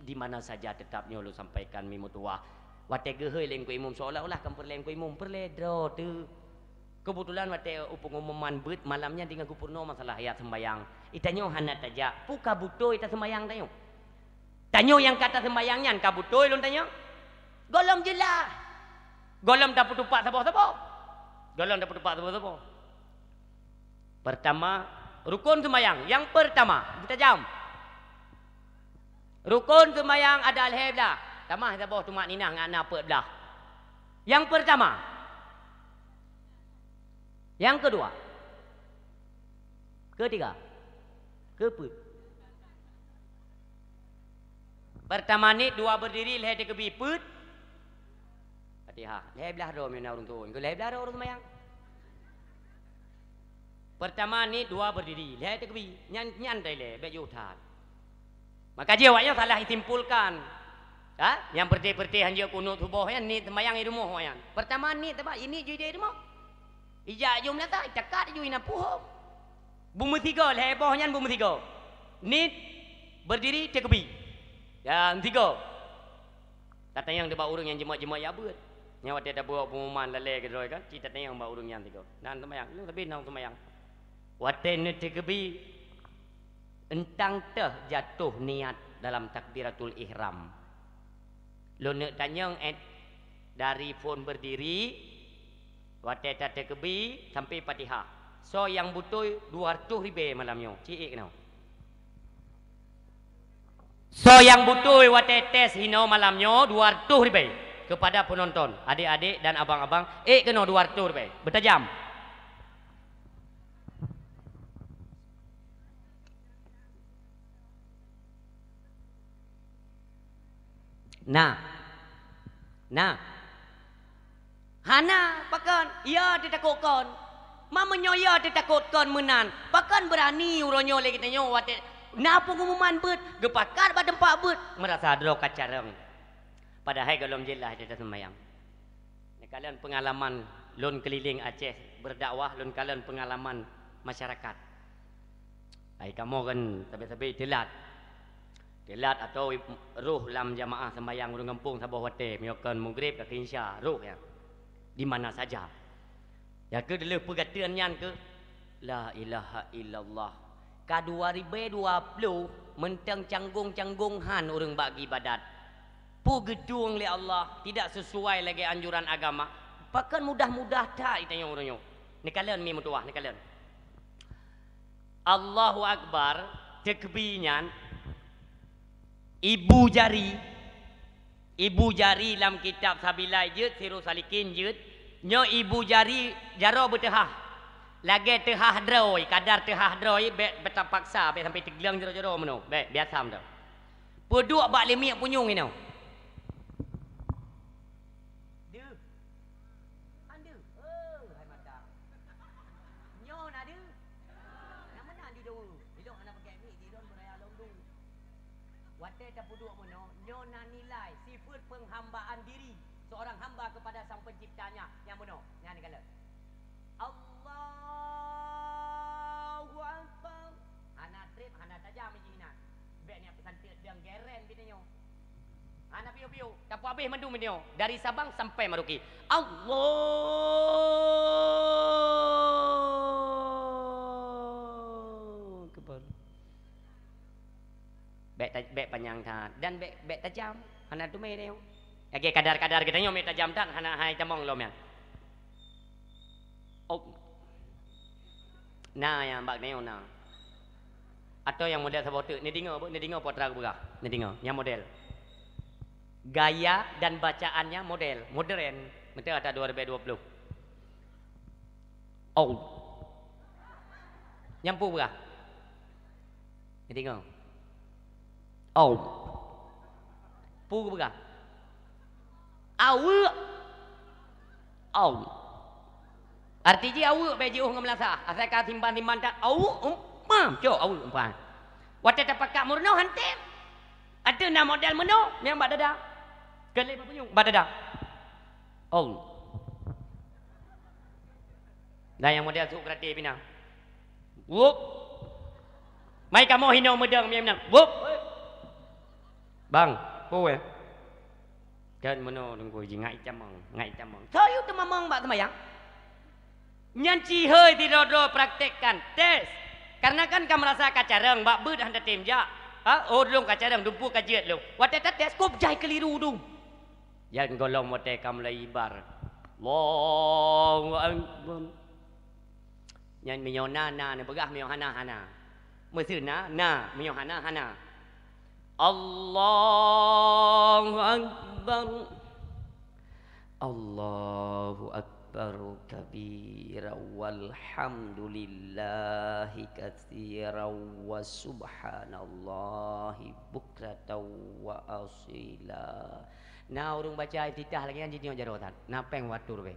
Di mana saja tetap nyoe lôn sampaikan mi meutuwah. Watèe geuhôi lé Teungku Imum, seolah-olah kan peureulèe Teungku Imum, peureulèe droe tu. Keubeutulan watèe u pengumuman beuet malam nyan deungon geupeureunoe masalah ayat seumbayang. Itanyoe hana tajak, peue ka beutôi taseumbayang tanyoe? Tanyoe nyang ka taseumbayang nyan ka beutôi lôn tanyong? Gohlom jeulaih. Gohlom tapeutupat saboh-saboh. Gohlom tapeutupat saboh-saboh. Peurtama, rukon seumbayang. Nyang peurtama, beutajam. Rukon seumbayang ada lhèe blah. Tamah saboh tumakninah ngon na peuet blah. Nyang peurtama. Nyang keudua. Keutiga. Keupeuet. Peurtama niet, dua beurdiri, lhèe teukeubie, peuet. Fatihah. Lhèe blah droe meunyoe na ureueng tuwö. Keu lhèe blah droe ureueng seumbayang. Peurtama niet, dua beurdiri, lhèe teukeubie. Nyan, nyan tai lé, bèk jiôh that. Maka jih awak nyoe salah isimpulkan. Ha? Nyang peureté-peureté hanjeuet kunut suboh nyan, niet seumbayang i rumoh awak nyan. Peurtama niet teuba, niet ju ideh i rumoh. Ijak ju meunasah, icakat ju inan puhom. Beumeusigoe, lhée boh nyan beumeusigoe. Niet, berdiri, takbir. Ya, meusigoe. Tatanyong bak ureuëng nyang jeumot-jeumot jak beuet. Nyan watée tabuet peunguman lalée keudroe kan, ci tatanyong bak ureuëng nyan sigoe. Nan seumayang, lôn sabe nan seumayang. Watée neutakbir, euntang teuh jatoh niat dalam takbiratul ihram. Lôn neuk tanyong, eh, dari phon berdiri, watée tatakbir sampai Fatihah. Soe nyang beutôi dua reutôh ribée malam nyoe, ci ék keunoe. Soe nyang beutôi watée tes hinoe malam nyoe dua reutôh ribée. Kepada penonton, adik-adik dan abang-abang, ék keunoe dua reutôh ribée. Beutajam. Na. Na. Hana, pakon? Ya teutakot kon. Ma meunyoe ya teutakot kon meunan, pakon beurani uroe nyoe lé geutanyoe watée na peungumuman beuet, geupakat bak teumpat beuet, meurasa droe ka carông. Padahai gohlom jeulaih teuh taseumayang. Neukalon peungalaman lôn keulileng Aceh beudakwah, lôn kalon peungalaman masyarakat. Ai kamoe kan sabe-sabe teulat. Teulat atau roh lam jamaah sembahyang ureuëng gampông saboh watée, meunyoe kon mugreb ka keu insya, roh ya. Di mana saja. Ya keu dileuh peugateun nyan keu la ilaha illallah. Ka dua ribée dua ploh meuntang canggong-canggong han ureuëng bak ibadat. Peue geutueng lé Allah tidak sesuai lagée anjuran agama. Pakon mudah-mudah that itanyong ureuëng nyoe. Neukalon mi meutuwah, neukalon. Allahu Akbar, takbir nyan, ibu jari, ibu jari lam kitab Sabilai jeuet, Sirus Salikin jeuet, nyoe ibu jari jaroe beuteuhah. Lagée teuhah droe, kadar teuhah droe, bék beutapaksa, bék sampai teugleueng jaroe-jaroe meunoe, bék, biasa meunoe. Peuduek bak limiek punyueng inoe. Deuh. Andeuh. Oh, hai mata. Nyoe na deuh. Nyang meunan di dua. Ilok hana pakai mik, di lôn beuraya lôn deuh. Watée tapeuduek meunoe, nyoe na nilai sifeuet penghambaan diri seorang hamba kepada Sang Penciptanya nyang meunoe. Nyan kalon. Allahu Akbar. Hana treb, hana tajam jih inan. Bék niat peusanteuk deung geren bit nyoe. Hana piôh-piôh, tapeuhabéh mandum nyoe, dari Sabang sampai Merauke. Allahu Akbar. Bék ta-, bék panyang that dan bék, bék tajam. Hana teumé nyoe. Lagée kadar-kadar geutanyoe mé tajam that, hana hai tamong lom nyan. Oh. Na nyang bak nyoe na. Atau nyang model saboh teuk, neudeungoe, neudeungoe peue atra geupeugah. Neudeungoe, nyang model. Gaya dan bacaannya model, modern. Meuteuk ata dua ribée dua ploh. Oh. Nyang peue peugah? Neudeungoe. Au. Peue geupeugah? Aweuek. Au. Arti jih aweuek bék jiôh ngon meulasah. Asai ka simpan-simpan that aweuek, um, mam, cok aweuek umpan. Watée tapakat meurunoe han tem. Ateueh na model meunoe nyang bak dada. Keu lé bak punyueng bak dada. Au. Dan nyang model suk keuraté pih na. Wup. Mai kamoe hinoe meudong meunan. Wup. Bang, peue? Kan meunoe teungku ji ngai camong, ngai camong. Soe yue teumamong bak seumayang? Nyan ci hôi sidroe-droe praktekkan, tes. Karena kan ka meurasa ka carông, bak beuet han tatem jak. Ha, oh lôn ka carông, dumpeue ka jeuet lôn. Watée tates, kop jai keeliru dum. Nyang gohlom watée ka mulai ibar. Allahu Akbar. Nyan meunyoe na, na, neupeugah, meunyoe hana, hana. Meuseu na, na, meunyoe hana, hana. Allahu Akbar. Allahu Akbar kabira walhamdulillahi katsira wa subhanallahi bukratan wa asila. Na ureuëng baca iftitah lagée nyan jinoe jaroe that. Na péng watur beh.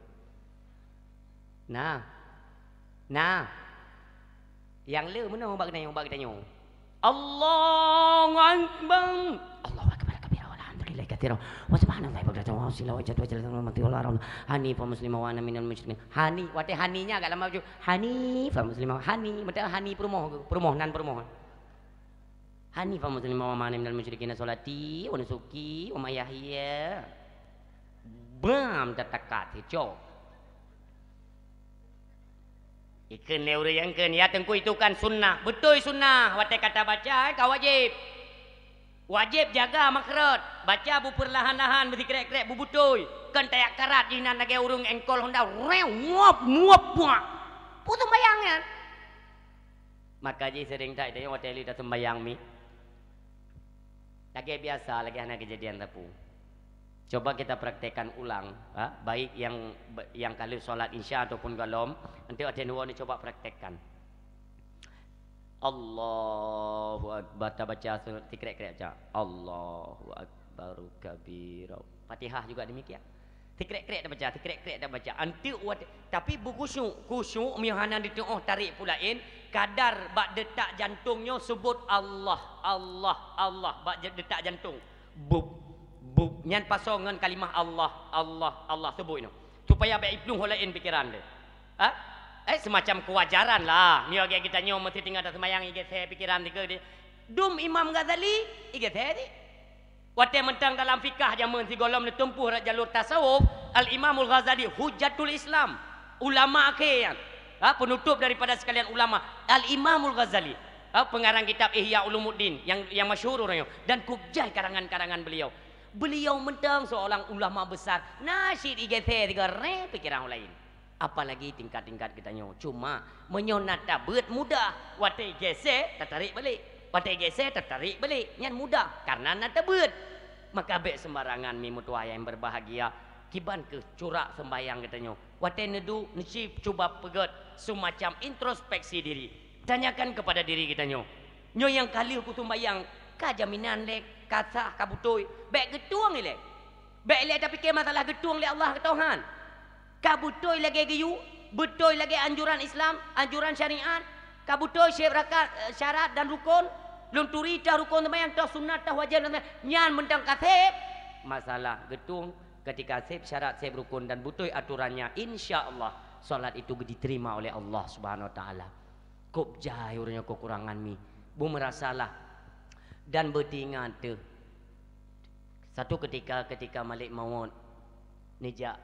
Na. Na. Nyang le meunoe bak geutanyoe, bak geutanyoe. Allahu Akbar. Allahu Akbar kabira walhamdulillahi Tiro. Wa subhanallahi bukratan wa asila wa jadwa jalla wa mati wa la rauna. Hanifan muslima wa ana minal musyrikin. Hani, watée hani nyan agak lama baju. Hanifan muslima. Hani, meuteun hani peurumoh, peurumoh nan peurumoh. Hanifan muslima wa ana minal musyrikin. Sholati wa nusuki wa mahyaya. Bam tatakat cok. Ikheun lé ureuëng nyang kheun, "Ya Teungku, itu kan sunnah." Beutôi sunnah, watée ka tabaca, eh, ka wajéb. Wajéb jaga makhraj, baca beupeurlahan-lahan, beusikrek-krek, beubeutôi. Kon tajak karat jih nan lagée ureuëng engkol honda, reng, wop, wop, wop. Peue seumbahyang nyan? Maka jih seuring that, watée lheueh taseumbahyang mi. Lagée biasa, lagée hana keujadian sapeue. Coba kita praktekkan ulang, ha? Baik yang, yang ka lheueh sholat Isya ataupun gohlom, nanti watée neuwoe ni coba praktekkan. Allahu Akbar, tabaca su-, tikrek-krek baca. Allahu Akbar kabira. Fatihah juga demikian. Tikrek-krek tabaca, tikrek-krek tabaca. Anteuk wat-, tapi beukhusyuk, khusyuk meuhana dituoh tarék peue laén, kadar bak detak jantong nyoe seubut Allah, Allah, Allah bak je-, detak jantong. Bub, bub. Nyan pasoe ngon kalimah Allah, Allah, Allah seubut nyoe. Supaya bék iplueng ho laén pikeran lé. Ha? Eh, semacam kewajaran lah. Miyueb lagée geutanyoe meusti tinggai taseumayang, igése pikeran dikeue di. Dum Imam Ghazali, igése di. Watée mantong dalam fikah jameun sigohlom neutumpoh jalur tasawuf, Al-Imamul Ghazali hujjatul Islam, ulama akhé nyan. Ha, penutup daripada sekalian ulama, Al-Imamul Ghazali. Ha, pengarang kitab Ihya Ulumuddin yang, yang masyhur uroe nyoe dan kub jai karangan-karangan beliau. Beliau mantong seorang ulama besar, na cit igése sigoe reng pikeran laén. Apalagi tingkat-tingkat geutanyoe. Cuma, meunyoe na tabeuet mudah, watée igése tatarék balek. Watée igése tatarék balek, nyan mudah, karena na tabeuet. Maka bék sembarangan mi meutuwah nyang berbahagia, kiban keuh curak seumbahyang geutanyoe. Watée neuduek, neuci cuba peugét semacam introspeksi diri. Tanyakan kepada diri geutanyoe, nyoe nyang ka lheueh kuseumbahyang, ka jaminan lé, ka sah, ka beutôi, bék geutueng ilée. Bék ilée tapike masalah geutueng lé Allah keu Tuhan. Ka beutôi lagée geuyue, beutôi lagée anjuran Islam, anjuran syariat, ka beutôi seb rakat, eh, syarat dan rukon, lôn turi toh rukon seumbahyang, toh sunat, toh wajéb, nyan mantong ka seb. Masalah geutueng, ketika seb syarat, seb rukon dan beutôi aturannya, insya Allah salat itu diterima oleh Allah Subhanahu Wa Taala. Kub jai uroe nyoe keukurangan mi, beumerasalah dan beuteuingat teuh. Satu ketika, ketika malek mawöt neujak,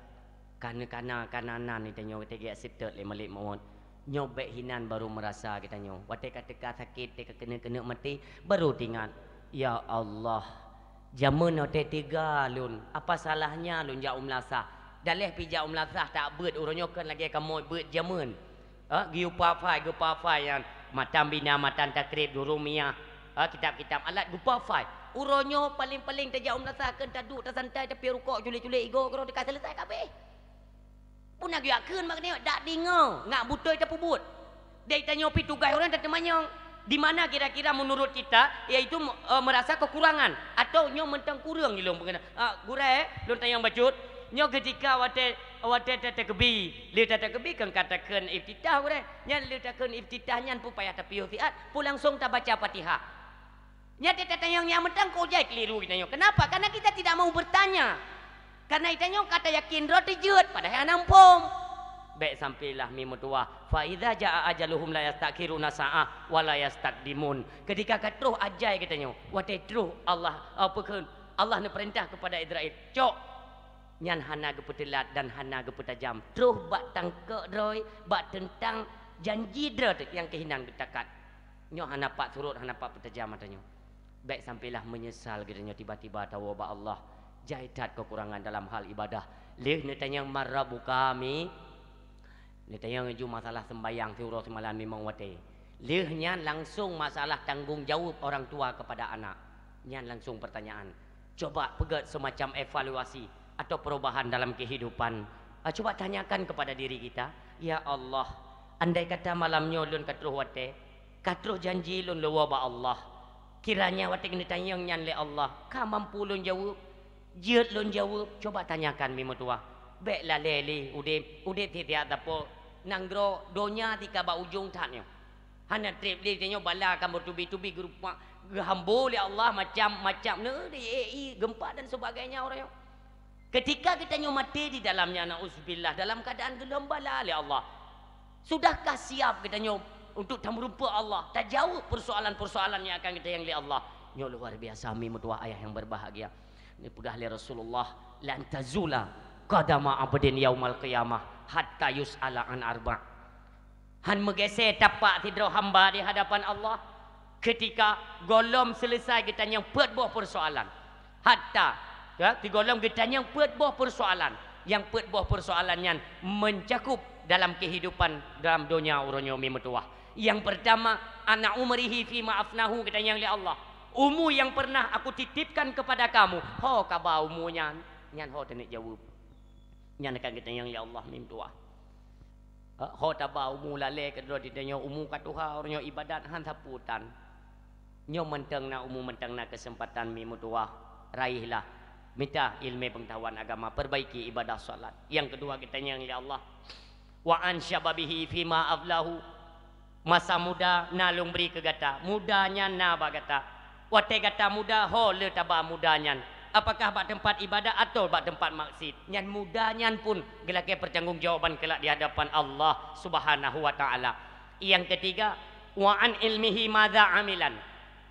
ka neukana, ka na nan geutanyoe, watée geujak seutôt lé malek mawöt. Nyoe bék hinan barô meurasa geutanyoe. Watée ka teuka sakét, teuka keuneuk-keuneuk maté, barô teuingat, "Ya Allah, jameun watée teuga lôn, apa salahnya lôn jak u meulasah? Daleh pih jak u meulasah tak beuet, uroe nyoe kon lagée kamoe beuet jameun." Ha, geuyue pafai, geupafai nyan. Matan bina, matan takrib, durumiyah. Ha, kitab-kitab alat geupafai. Uroe nyoe paleng-paleng tajak u meulasah kheun taduek tasantai, tapi rukok culek-culek igoe keudroe teuka seuleusai kabeh. Peue na geujak kheun bak geutanyoe, dak deungoe, ngat beutôi tapeubuet. Dari tanyoe pih tugaih ureuëng tateumanyong. Di mana kira-kira menurut kita, yaitu, eh, merasa kekurangan atau nyoe mantong kureueng di lôn peugah. Ah, gurée, lôn tanyong bacut. Nyoe keutika watée, watée tatakeubi, lheueh tatakeubi kon ka takheun iftitah gurée. Nyan lheueh takheun iftitah nyan peue payah tapiôh siat, peue langsong tabaca Fatihah. Nyan teutatanyong nyang mantong kok jai keliru geutanyoe. Kenapa? Karena kita tidak mau bertanya. Karena geutanyoe ka tayakin droe teujeuet, padahai hana muphom. Bék sampailah mi meutuwah. "Fa idza jaa ajaluhum la yastakhiruna sa'ah wa la yastaqdimun." Ketika ka troh ajai geutanyoe, watée troh Allah, apa kheun? Allah neupeurintah kepada Israel, "Cok!" Nyan hana geupeuteulat dan hana geupeutajam. Troh bak tangkok droe, bak teuntang janji droe nyang keuhinan geutakat. Nyoe hana pat surot, hana pat peutajam ata nyoe. Bék sampailah meunyeusal geutanyoe tiba-tiba tawoe bak Allah. Jai that keukurangan dalam hal ibadah. Lheueh neutanyong, "Man rabbuka?" Mi, neutanyong laju masalah seumbahyang siuroe simalam limong watée. Lheueh nyan langsong masalah tanggong jaweueb orang tua kepada anak. Nyan langsong pertanyaan. Coba peugét semacam evaluasi atau perubahan dalam kehidupan. Ah, coba tanyakan kepada diri kita, "Ya Allah, andai kata malam nyoe lôn ka troh watée, ka troh janji lôn leuwoe bak Allah, kiranya watée neutanyong nyan lé Allah, ka mampu lôn jaweueb, jeuet lôn jaweueb?" Coba tanyakan mi meutuwah. Bék lalée lé udeb, udeb tieb-tieb sapo nanggroe donya tika bak ujong that nyoe. Hana treb lé tanyoe bala ka meutubi-tubi geurupak, Geuhambo lé Allah macam-macam, neu, di, eh, i, gempa dan sebagainya orang nyoe. Ketika geutanyoe maté di dalamnya, nauzubillah, dalam keadaan geulom bala lé Allah, sudahkah siap geutanyoe untuk tameurumpok Allah, tajaweueb persoalan-persoalan yang akan geutanyong lé Allah? Nyoe luar biasa, mi meutuwah ayah yang berbahagia. Neupeugah lé Rasulullah, "Lan tazula qadama abdin yaumal qiyamah hatta yus'ala an arba'." Han meugése tapak sidroe hamba di hadapan Allah ketika gohlom selesai geutanyong peuet boh persoalan. Hatta, ya, di gohlom geutanyong peuet boh persoalan. Nyang peuet boh persoalan nyan mencakup dalam kehidupan dalam donya uroe nyoe, mi meutuwah. Yang pertama, ana umrihi fima afnahu, geutanyong lé Allah. Umu yang pernah aku titipkan kepada kamu, ho ka ba umu nyan? Nyan ho taneuk jaweueb. Nyan akan geutanyong lé Allah, mi meutuwah. Ha, ho taba umu lalée keudroe di tanyoe, umu ka tuha, uroe nyoe ibadat han sapeue tan. Nyoe mantong na umu, mantong na keuseumpatan, mi meutuwah, raihlah. Mita ileumé peungeutahuan agama, peurbaiki ibadah salat. Nyang keudua geutanyong lé Allah, "Wa an syababihi fima afnahu." Masa muda na lôn bri keu gata, muda nyan na bak gata. Watée gata muda, ho le taba muda nyan, apakah bak teumpat ibadah atawa bak teumpat maksiat? Nyan muda nyan pun geulakée peutanggong jawaban keulak di hadapan Allah Subhanahu wa Ta'ala. Nyang keutiga, "Wa an ilmihi madza amilan."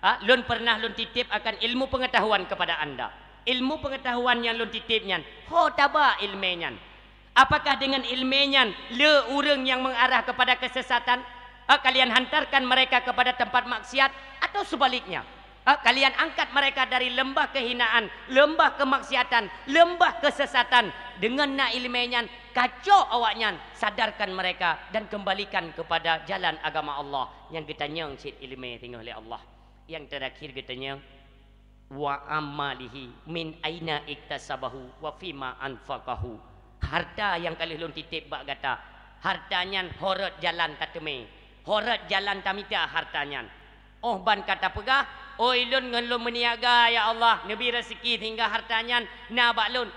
Ha, lôn pernah lôn titip akan ilmu pengetahuan kepada anda. Ilmu pengetahuan nyang lôn titip nyan, ho taba ileumé nyan? Apakah dengan ileumé nyan le ureuëng nyang mengarah kepada kesesatan? Ha, kalian hantarkan mereka kepada tempat maksiat, atau sebaliknya? Ha, kalian angkat mereka dari lembah kehinaan, lembah kemaksiatan, lembah kesesatan. Dengan na ileumé nyan, kacok awaknyan, sadarkan mereka dan kembalikan kepada jalan agama Allah. Nyang geutanyong cit ileumé singoh lé Allah. Nyang terakhir geutanyong, "Wa amalihi min aina iktasabahu wa fima anfaqahu." Harta nyang ka lheueh lôn titip bak gata, harta nyan ho rot jalan tateumé, ho rot jalan tamita harta nyan. Óh ban ka tapeugah, "Oi lôn ngon lôn meuniaga, ya Allah, neubi raseuki sehingga harta nyan na bak lôn."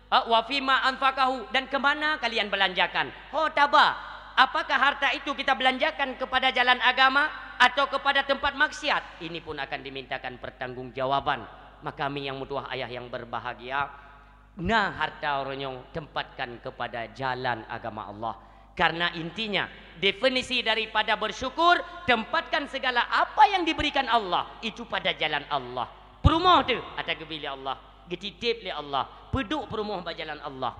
Ha, "Wa fima anfaqahu," dan ke mana kalian belanjakan? Ho taba, apakah harta itu kita belanjakan kepada jalan agama atau kepada tempat maksiat? Ini pun akan dimintakan pertanggungjawaban. Maka mi nyang meutuwah ayah yang berbahagia, na harta uroe nyoe tempatkan kepada jalan agama Allah. Karena intinya, definisi daripada bersyukur, tempatkan segala apa yang diberikan Allah itu pada jalan Allah. Peurumoh teuh ata geubi lé Allah, geutitip lé Allah, peuduek peurumoh bak jalan Allah.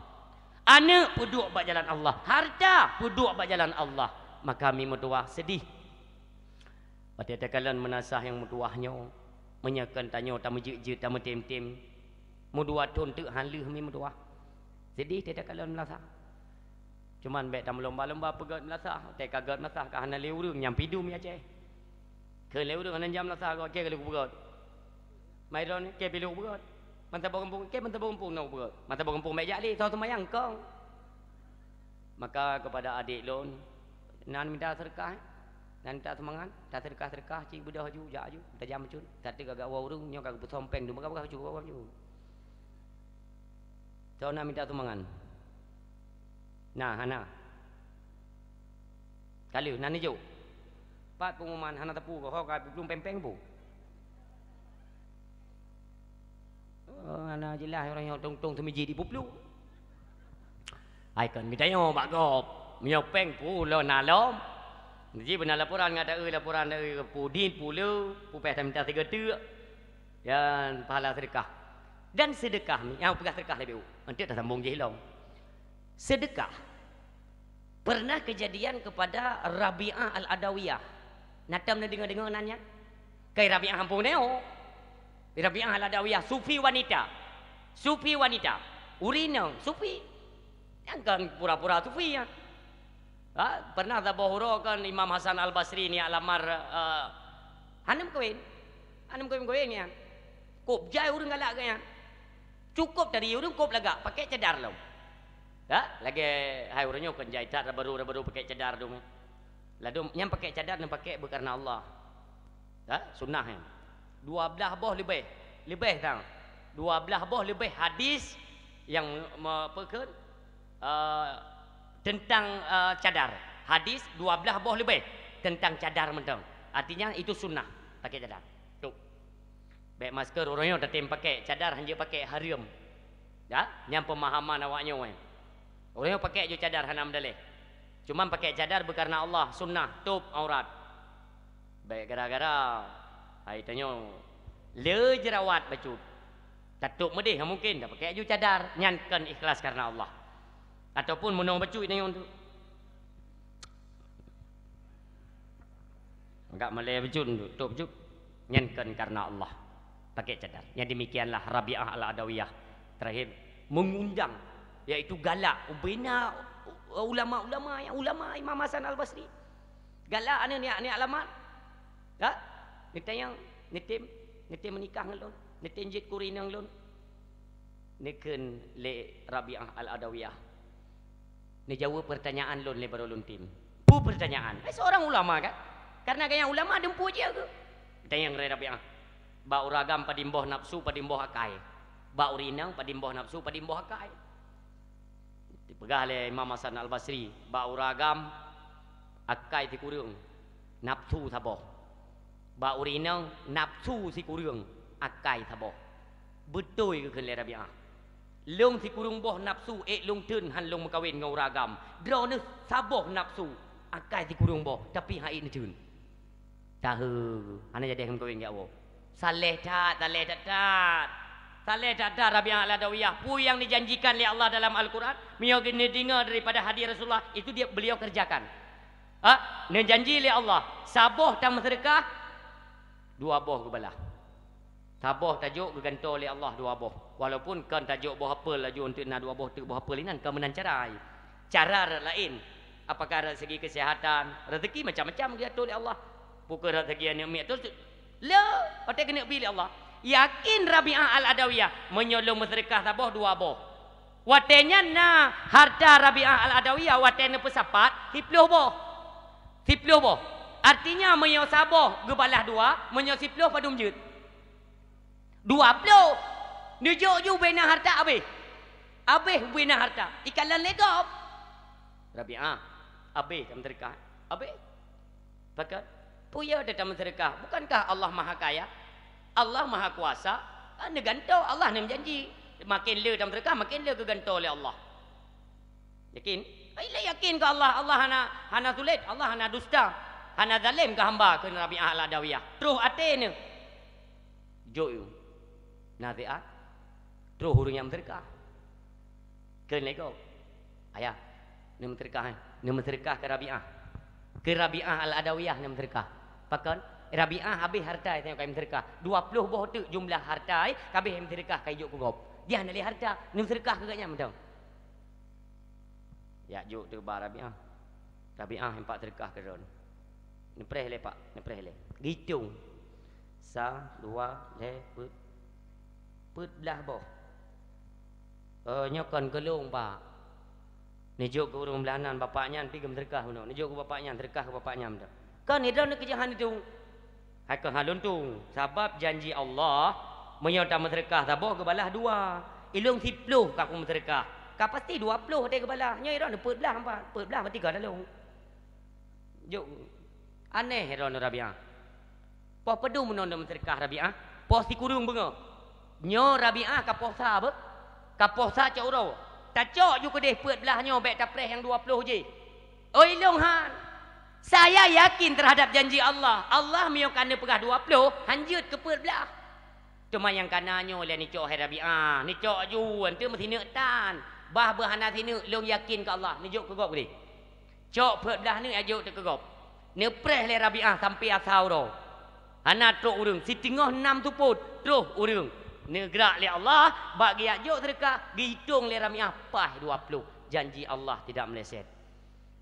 Aneuëk peuduek bak jalan Allah, harta peuduek bak jalan Allah. Maka mi meutuwah seudeh. Watée takalon meunasah nyang meutuwah nyoe, meunyoe kon tanyoe tameujeuet-jeuet, tameutem-tem, meudua thon teuk han lheueh mi meutuwah. Seudeh teuh takalon meunasah. Cuman bék tameulomba-lomba peugét meunasah, watée ka gét meunasah ka hana lé ureuëng nyang pidum ya Aceh. Keu lé ureuëng hana jam meunasah, gét keu lé kupeugét. Mai droeneuh keu pih lé kupeugét. Mantong bak gampông, keu mantong bak gampông na kupeugét. Mantong bak gampông bék jak lé, soe seumayang kong. Maka kepada adik lôn, nan mita seudeukah, eh? Nan mita seumangat, taseudeukah-seudeukah, cit beudôh aju, jak aju, tajam bacut. Ka teuk gagak woe ureuëng, nyoe ka geupeusompeng, dum ka peugah bacut, ka peugah bacut. Soe na mita sumbangan? Na, hana. Ka lheueh, na neujok. Pat pengumuman hana teupeu, ho ka peuplung péng-péng bu. Oh, hana jeulaih ureuëng nyoe tong-tong teumiji di puplu. Ai kon geutanyoe bak gob, meunyoe péng pu lôn na lom. Ji beuna laporan ngon taeu, laporan taeu pu din, pu le, pu péh taminta sigoe teuk. Dan pahala sedekah. Dan sedekah ni, nyang peugah sedekah lebih. Nanti tersambung je hilong. Sedekah pernah kejadian kepada Rabi'ah Al-Adawiyah. Natam na dengar-dengar nan nyan? Kai Rabi'ah kampung neo. Rabi'ah Al-Adawiyah, sufi wanita. Sufi wanita. Ureuëng inong, sufi. Nyang kon pura-pura sufi nyan. Ha, pernah saboh uroe kan Imam Hasan Al-Basri ni alamar, eh, hana meukawen. Hana meukawen-kawen nyan. Kop jai ureuëng galak geuh nyan. Cukop tadi ureuëng kop lagak, pakai cadar lom. Ha, lagée hai ureuëng nyoe kan jai that, baru-baru pakai cadar dong. Ladom nyang pakai cadar nyang pakai beukareuna Allah. Ha, sunnah nyan. Dua blah boh leubeh, leubeh tang. Dua blah boh leubeh hadis nyang me-, peukheun, eh, tentang, eh, cadar. Hadis dua blah boh leubeh tentang cadar mantong. Artinya itu sunnah pakai cadar. Tu. Bèk masker, ureueng nyoe tatem pakai, cadar hanjeuet pakai, hareuem. Ya, nyan peumahaman awak nyoe. Ureueng nyoe pakai ju cadar hana meudaleh. Cuman pakai cadar beukareuna Allah, sunnah, tôb aurat. Bèk gara-gara hai tanyoe le jerawat bacut. Tatôb meudeh mungken, tapakai ju cadar, nyan kon ikhlas kareuna Allah. Ataupun meunoe bacut tanyoe tu. Agak malèe bacut tu, tôb bacut. Nyan kon kareuna Allah. Pakai cadar. Nyan demikianlah Rabi'ah Al-Adawiyah terakhir mengundang, yaitu galak ubena ulama-ulama, nyang ulama Imam Hasan Al-Basri. Galak aneuk nyak-nyak lamat. Ka? Neutanyong, neutem, neutem meunikah ngon lôn, neutem jeuet keu ureueng inong lôn. Neukheun lé Rabi'ah Al-Adawiyah, neujaweueb peurtanyaan lôn lé barô lôn tem. Peue peurtanyaan? Eh, seurang ulama kan? Kareuna gobnyan ulama dum peue jih geuh. Tanyong lé Rabi'ah, bak ureueng agam padum boh nafsu, padum boh akai? Bak ureueng inong padum boh nafsu, padum boh akai? Dipeugah lé Imam Hasan Al-Basri, bak ureueng agam akai sikureueng, nafsu saboh. Bak ureueng inong nafsu sikureueng, akai saboh. Beutôi geukheun lé Rabi'ah. Lôn sikureueng boh nafsu ék lôn theun han lôn meukawen ngon ureueng agam. Droeneuh saboh nafsu, akai sikureueng boh, tapi han ék neutheun. Tahe, hana jadi meukawen jak woe. Saleh that, saleh that-that. Saleh that-that Rabi'ah Al-Adawiyah. Peue nyang dijanjikan lé Allah dalam Al-Quran, meunyoe neudeungoe daripada hadis Rasulullah, itu dia, beliau kerjakan. Ha? Neujanji lé Allah, saboh tameuseudeukah, dua boh geubalah. Saboh tajok geugantoe lé Allah dua boh. Walaupun kon tajok boh apel laju, eunteuk na dua boh teuk boh apel inan, kon meunan cara. Cara rot laén. Apakah rot segi kesehatan, rezeki macam-macam geuatur lé Allah. Bukon rot segi aneuk miet tu, le, watèe keuneuk bi lé Allah. Yakin Rabi'ah Al-Adawiyah, meunyoe lôn meuseudeukah saboh, dua boh. Watèe nyan na harta Rabi'ah Al-Adawiyah, watèe neupeusapat, siploh boh. Siploh boh. Artinya, meunyoe saboh geubalah dua, meunyoe siploh padum jeuet? Dua ploh. Neujok ju ubena harta, abéh. Abéh ubena harta. Ikalon lé gob. Rabi'ah, abéh tameuseudeukah? Abéh. Pakon? Peue yö tameuseudeukah? Bukankah Allah Maha Kaya? Allah Maha Kuasa? Kan neugantoe, Allah nyang meujanji. Maken le tameuseudeukah, maken le geugantoe lé Allah. Yakin? Ai, lé yakin keu Allah, Allah hana, hana sulet, Allah hana dusta, hana zalem keu hamba, kheun Rabi'ah Al-Adawiyah. Troh até neuh. Jok yue. Nasihat. Troh ureueng nyang meuseudeukah. Kheun lé gob, "Ayah, neumeuseudeukah, eh? Neumeuseudeukah keu Rabi'ah. Keu Rabi'ah Al-Adawiyah neumeuseudeukah." Pakon? Rabi'ah habéh harta nyang ka meuseudeukah. Dua ploh boh teuk jumlah harta, eh, ka habéh meuseudeukah ka ijok keu gob. Dia hana lé harta, neumeuseudeukah keu gobnyan mantong. Jak jok teuk bak Rabi'ah. "Rabi'ah, empat seudeukah keu droeneuh." "Neupreh lé, Pak, neupreh lé." Geuitong. Sa, dua, lhèe, peuet. Peuet blah boh. "Oh, nyoe kon keu lôn, Pak." Neujok keu ureueng blah nan, bapak nyan pi geumeuseudeukah bunoe. Neujok keu bapak nyan, seudeukah keu bapak nyan. "Kon, droeneuh keujeuhan itu." "Hai kon, han lôn tueng, sabab janji Allah, meunyoe tameuseudeukah saboh geubalah dua. Ilôn siploh ka kumeuseudeukah. Ka pasti dua ploh watèe geubalah. Nyoe droeneuh peuet blah, empat. Peuet blah berarti ka lalong." Jok. Aneh droeneuh Rabi'ah. Poh padum bunoe neumeuseudeukah Rabi'ah? Poh sikureueng beungoh. Nyoe Rabi'ah ka poh sa beuh? Ka poh sa cot uroe. Tacok ju keudeh peuet blah nyoe, bèk tapreh nyang dua ploh jih. Oi lôn han. Saya yakin terhadap janji Allah. Allah meunyoe ka neupeugah dua ploh, han jeuet keu peuet blah. Teuma nyang kana nyoe lé neucok hai Rabi'ah, neucok ju, eunteuk meusineuk tan. Bah beuh hana sineuk, lôn yakin keu Allah, neujok keu gob keudeh. Cok peuet blah neuk jak jok teuk keu gob. Neupreh lé Rabi'ah sampoe asa uroe. Hana trok ureueng, siteungoh nam seupôt troh ureueng. Neugrak lé Allah, bak geujak jok seudeukah, geuitong lé Rabi'ah paih dua ploh. Janji Allah tidak meleset.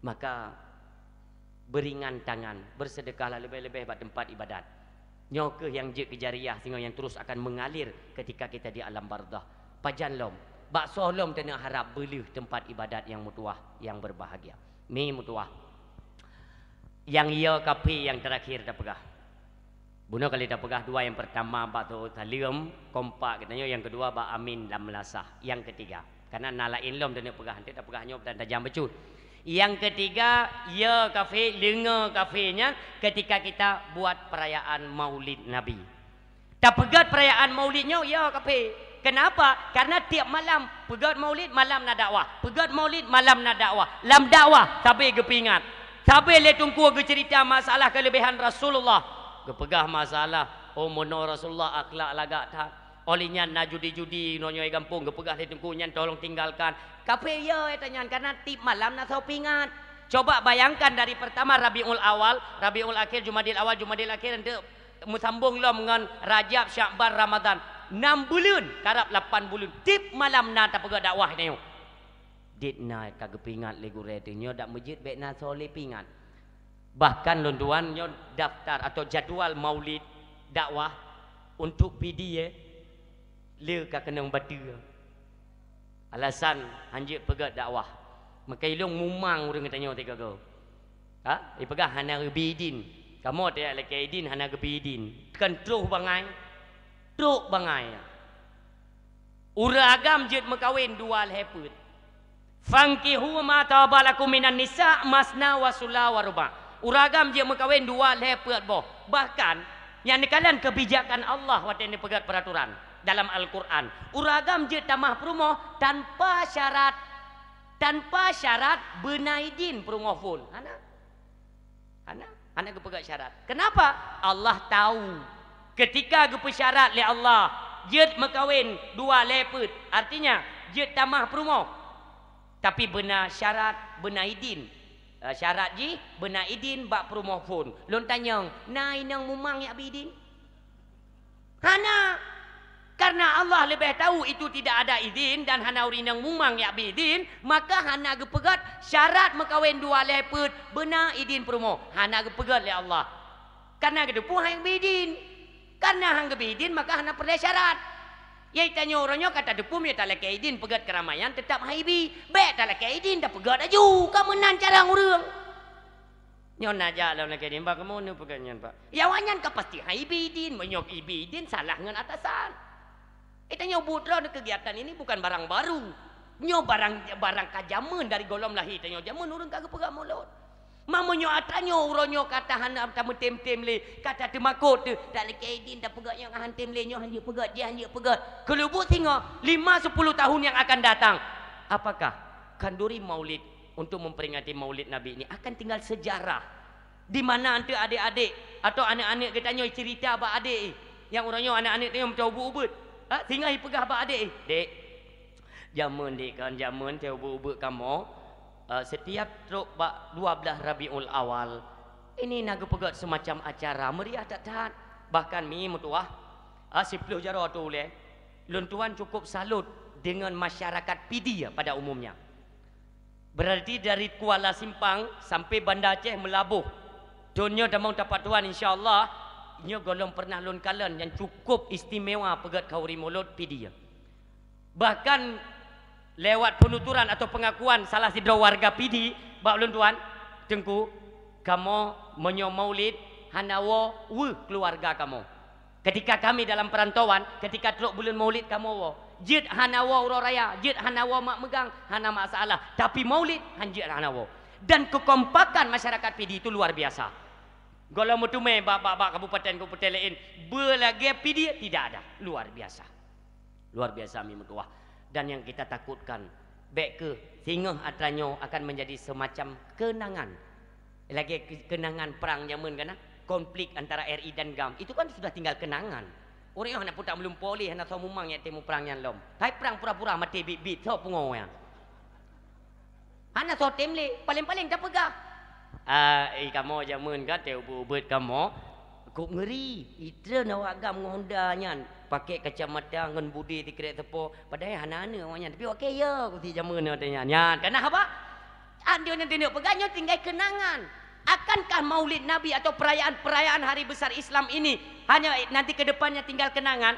Maka, beringan tangan, bersedekahlah leubeh-leubeh bak teumpat ibadat. Nyoe kheueh nyang jeuet keu jariah singoh nyang terus akan mengalir ketika kita di alam barzakh. Pajan lom, bak soe lom taneuk harab beuleueh teumpat ibadat nyang meutuwah, nyang berbahagia. Mi meutuwah. Nyang yo kaphé nyang terakhir tapeugah. Bunoe kali tapeugah dua, nyang pertama bak tho saleuem, kompak geutanyoe, nyang keudua bak amin lam meulasah, nyang ketiga. Karena na laén lom taneuk peugah, eunteuk tapeugah nyoe dan tajam bacut. Nyang ketiga, yo kaphé, leungoe kaphé nyan ketika kita buat perayaan Maulid Nabi. Tapeugét peurayaan Maulid nyoe, ya, kaphé. Kenapa? Karena tiep malam peugét Maulid, malam na dakwah. Peugét Maulid, malam na dakwah. Lam dakwah sabe geupeuingat. Sabe lé Teungku geuceurita masalah keuleubehan Rasulullah. Geupeugah masalah, oh, meunoe Rasulullah akhlak lagak that. Óh lheueh nyan na judi-judi nyoe gampông, geupeugah lé Teungku nyan tolong tinggalkan. Kaphé ya, ya tanyan, karena tiep malam na soe peuingat. Coba bayangkan dari pertama Rabiul Awal, Rabiul Akhir, Jumadil Awal, Jumadil Akhir, enteuk meusambong lom ngon Rajab, Syakban, Ramadan. Nam buleuen, karab lapan buleuen. Tiep malam na tapeugét dakwah tanyoe. Dit na ka geupeuingat lé gurée teuh nyoe dak meujeuet bék na soe lé peuingat. Bahkan lôn tuan nyoe daftar atau jadual maulid dakwah untuk P D A le ka keunong bateu. Alasan hanjeuet peugét dakwah. Maka ilong mumang ureuëng geutanyoe teuka go. Ha? Ipeugah hana geubi idin. Kamoe teuyak lakée idin hana geubi idin. Kan troh bangai. Trok bangai. Ureuëng agam jeuet meukawen dua lhée peuet. "Fankihu ma taba lakum minan nisa masna wa sula wa ruba." Ureuëng agam jeuet meukawen dua lhée peuet boh. Bahkan, nyang neukalon kebijakan Allah watée neupeugét peuraturan dalam Al-Quran. Ureuëng agam jeuet tamah peurumoh tanpa syarat. Tanpa syarat beuna idin peurumoh phon. Hana. Hana, hana geupeugét syarat. Kenapa? Allah tahu. Ketika geupeusyarat lé Allah, jeuet meukawen dua lhée peuet, artinya jeuet tamah peurumoh. Tapi beuna syarat, beuna idin. Eh, syarat jih beuna idin bak peurumoh phon. Lôn tanyong, na inong mumang jak bi idin? Hana. Karena Allah leubeh tahu itu tidak ada izin dan hana ureuëng inong mumang jak bi idin, maka hana geupeugét syarat meukawen dua lhée peuet beuna idin peurumoh. Hana geupeugét lé Allah. Karena geuteupeue han geubi idin. Karena han geubi idin, maka hana peureulée syarat. Yai tanyoe uroe nyoe ka tateupeue meunyoe talakée idin peugét keuramaian, teutab han ibi. Bék talakée idin, tapeugét laju. Ka meunan cara ureuëng. Nyoe na jak lom lakée idin, "Bah, kamoe neupeugét nyan, Pak." Ya, awaknyan ka pasti han ibi idin. Meunyoe ibi idin, salah ngon atasan. Eh, tanyoe buet droe, kegiatan ini bukan barang baru. Nyoe barang, barang ka jameun dari gohlom lahé tanyoe. Jameun ureuëng ka geupeugah mulod. Ma meunyoe atra nyoe uroe nyoe ka ta hana tameutem-tem lé, ka tateumakot teuh, talakée idin tapeugét nyang han tem lé, nyoe hanjeuet peugét, jih hanjeuet peugét. Keuleubuk singoh, lima sepuluh tahun yang akan datang. Apakah khanduri maulid untuk memperingati maulid Nabi ini akan tinggal sejarah. Di mana anteuk adék-adék atau aneuk-aneuk geutanyoe cerita bak adék, nyang uroe nyoe aneuk-aneuk tanyoe meucau ubeuet-ubeuet. Ha, singoh ipeugah bak adék, "Dek, jameun dek kan, jameun teuh ubeuet-ubeuet kamoe, eh, setiap trok bak dua belas Rabiul Awal, ini na geupeugét semacam acara meriah that-that. Bahkan mi meutuwah, eh, siplôh jaroe ateueh ulée, lôn tuan cukup salut dengan masyarakat Pidie pada umumnya." Berarti dari Kuala Simpang sampai Banda Aceh meulaboh. Thon nyoe tamong tapat tuan, insya Allah, nyoe gohlom pernah lôn kalon nyang cukup istimewa peugét khanduri mulod Pidie. Bahkan lewat penuturan atau pengakuan salah sidroe warga Pidie bak ulôn tuan, "Teungku, kamoe meunyoe maulid hana woe weueh keuluwarga kamoe." Ketika kami dalam perantauan, ketika trok buleuen maulid kamoe woe. Jeuet hana woe uroe raya, jeuet hana woe mak meugang, hana masalah. Tapi maulid hanjeuet hana woe. Dan kekompakan masyarakat Pidie itu luar biasa. Gohlom meuteumé bak, bak, bak kabupaten-kabupaten laén, beulagée Pidie tidak ada. Luar biasa. Luar biasa mi meutuwah. Dan yang kita takutkan, bék keuh singoh atra nyoe akan menjadi semacam kenangan. Lagée ke-, kenangan perang jameun kana, konflik antara R I dan GAM. Itu kan sudah tinggal kenangan. Ureuëng nyoe hana putak meulumpo lé, hana soe mumang nyang teumu perang nyan lom. Hai perang pura-pura maté bit-bit, soe pungo nyan. Hana soe tem lé, paléng-paléng tapeugah, "Ah, eh, kamoe jameun ka teuh ubeuet-ubeuet kamoe, kok ngeuri, itreun awak GAM ngon Honda nyan, pakai kacamata ngon budi sikrek seupôt, padahai hana aneuk awak nyan, tapi awak kaya ku si jameun nyoe teuh nyan." Nyan, kana haba? Andeue nyan teuneuk peugah nyoe tinggai keunangan. Akankah Maulid Nabi atau perayaan-perayaan hari besar Islam ini hanya nanti ke depannya tinggal kenangan?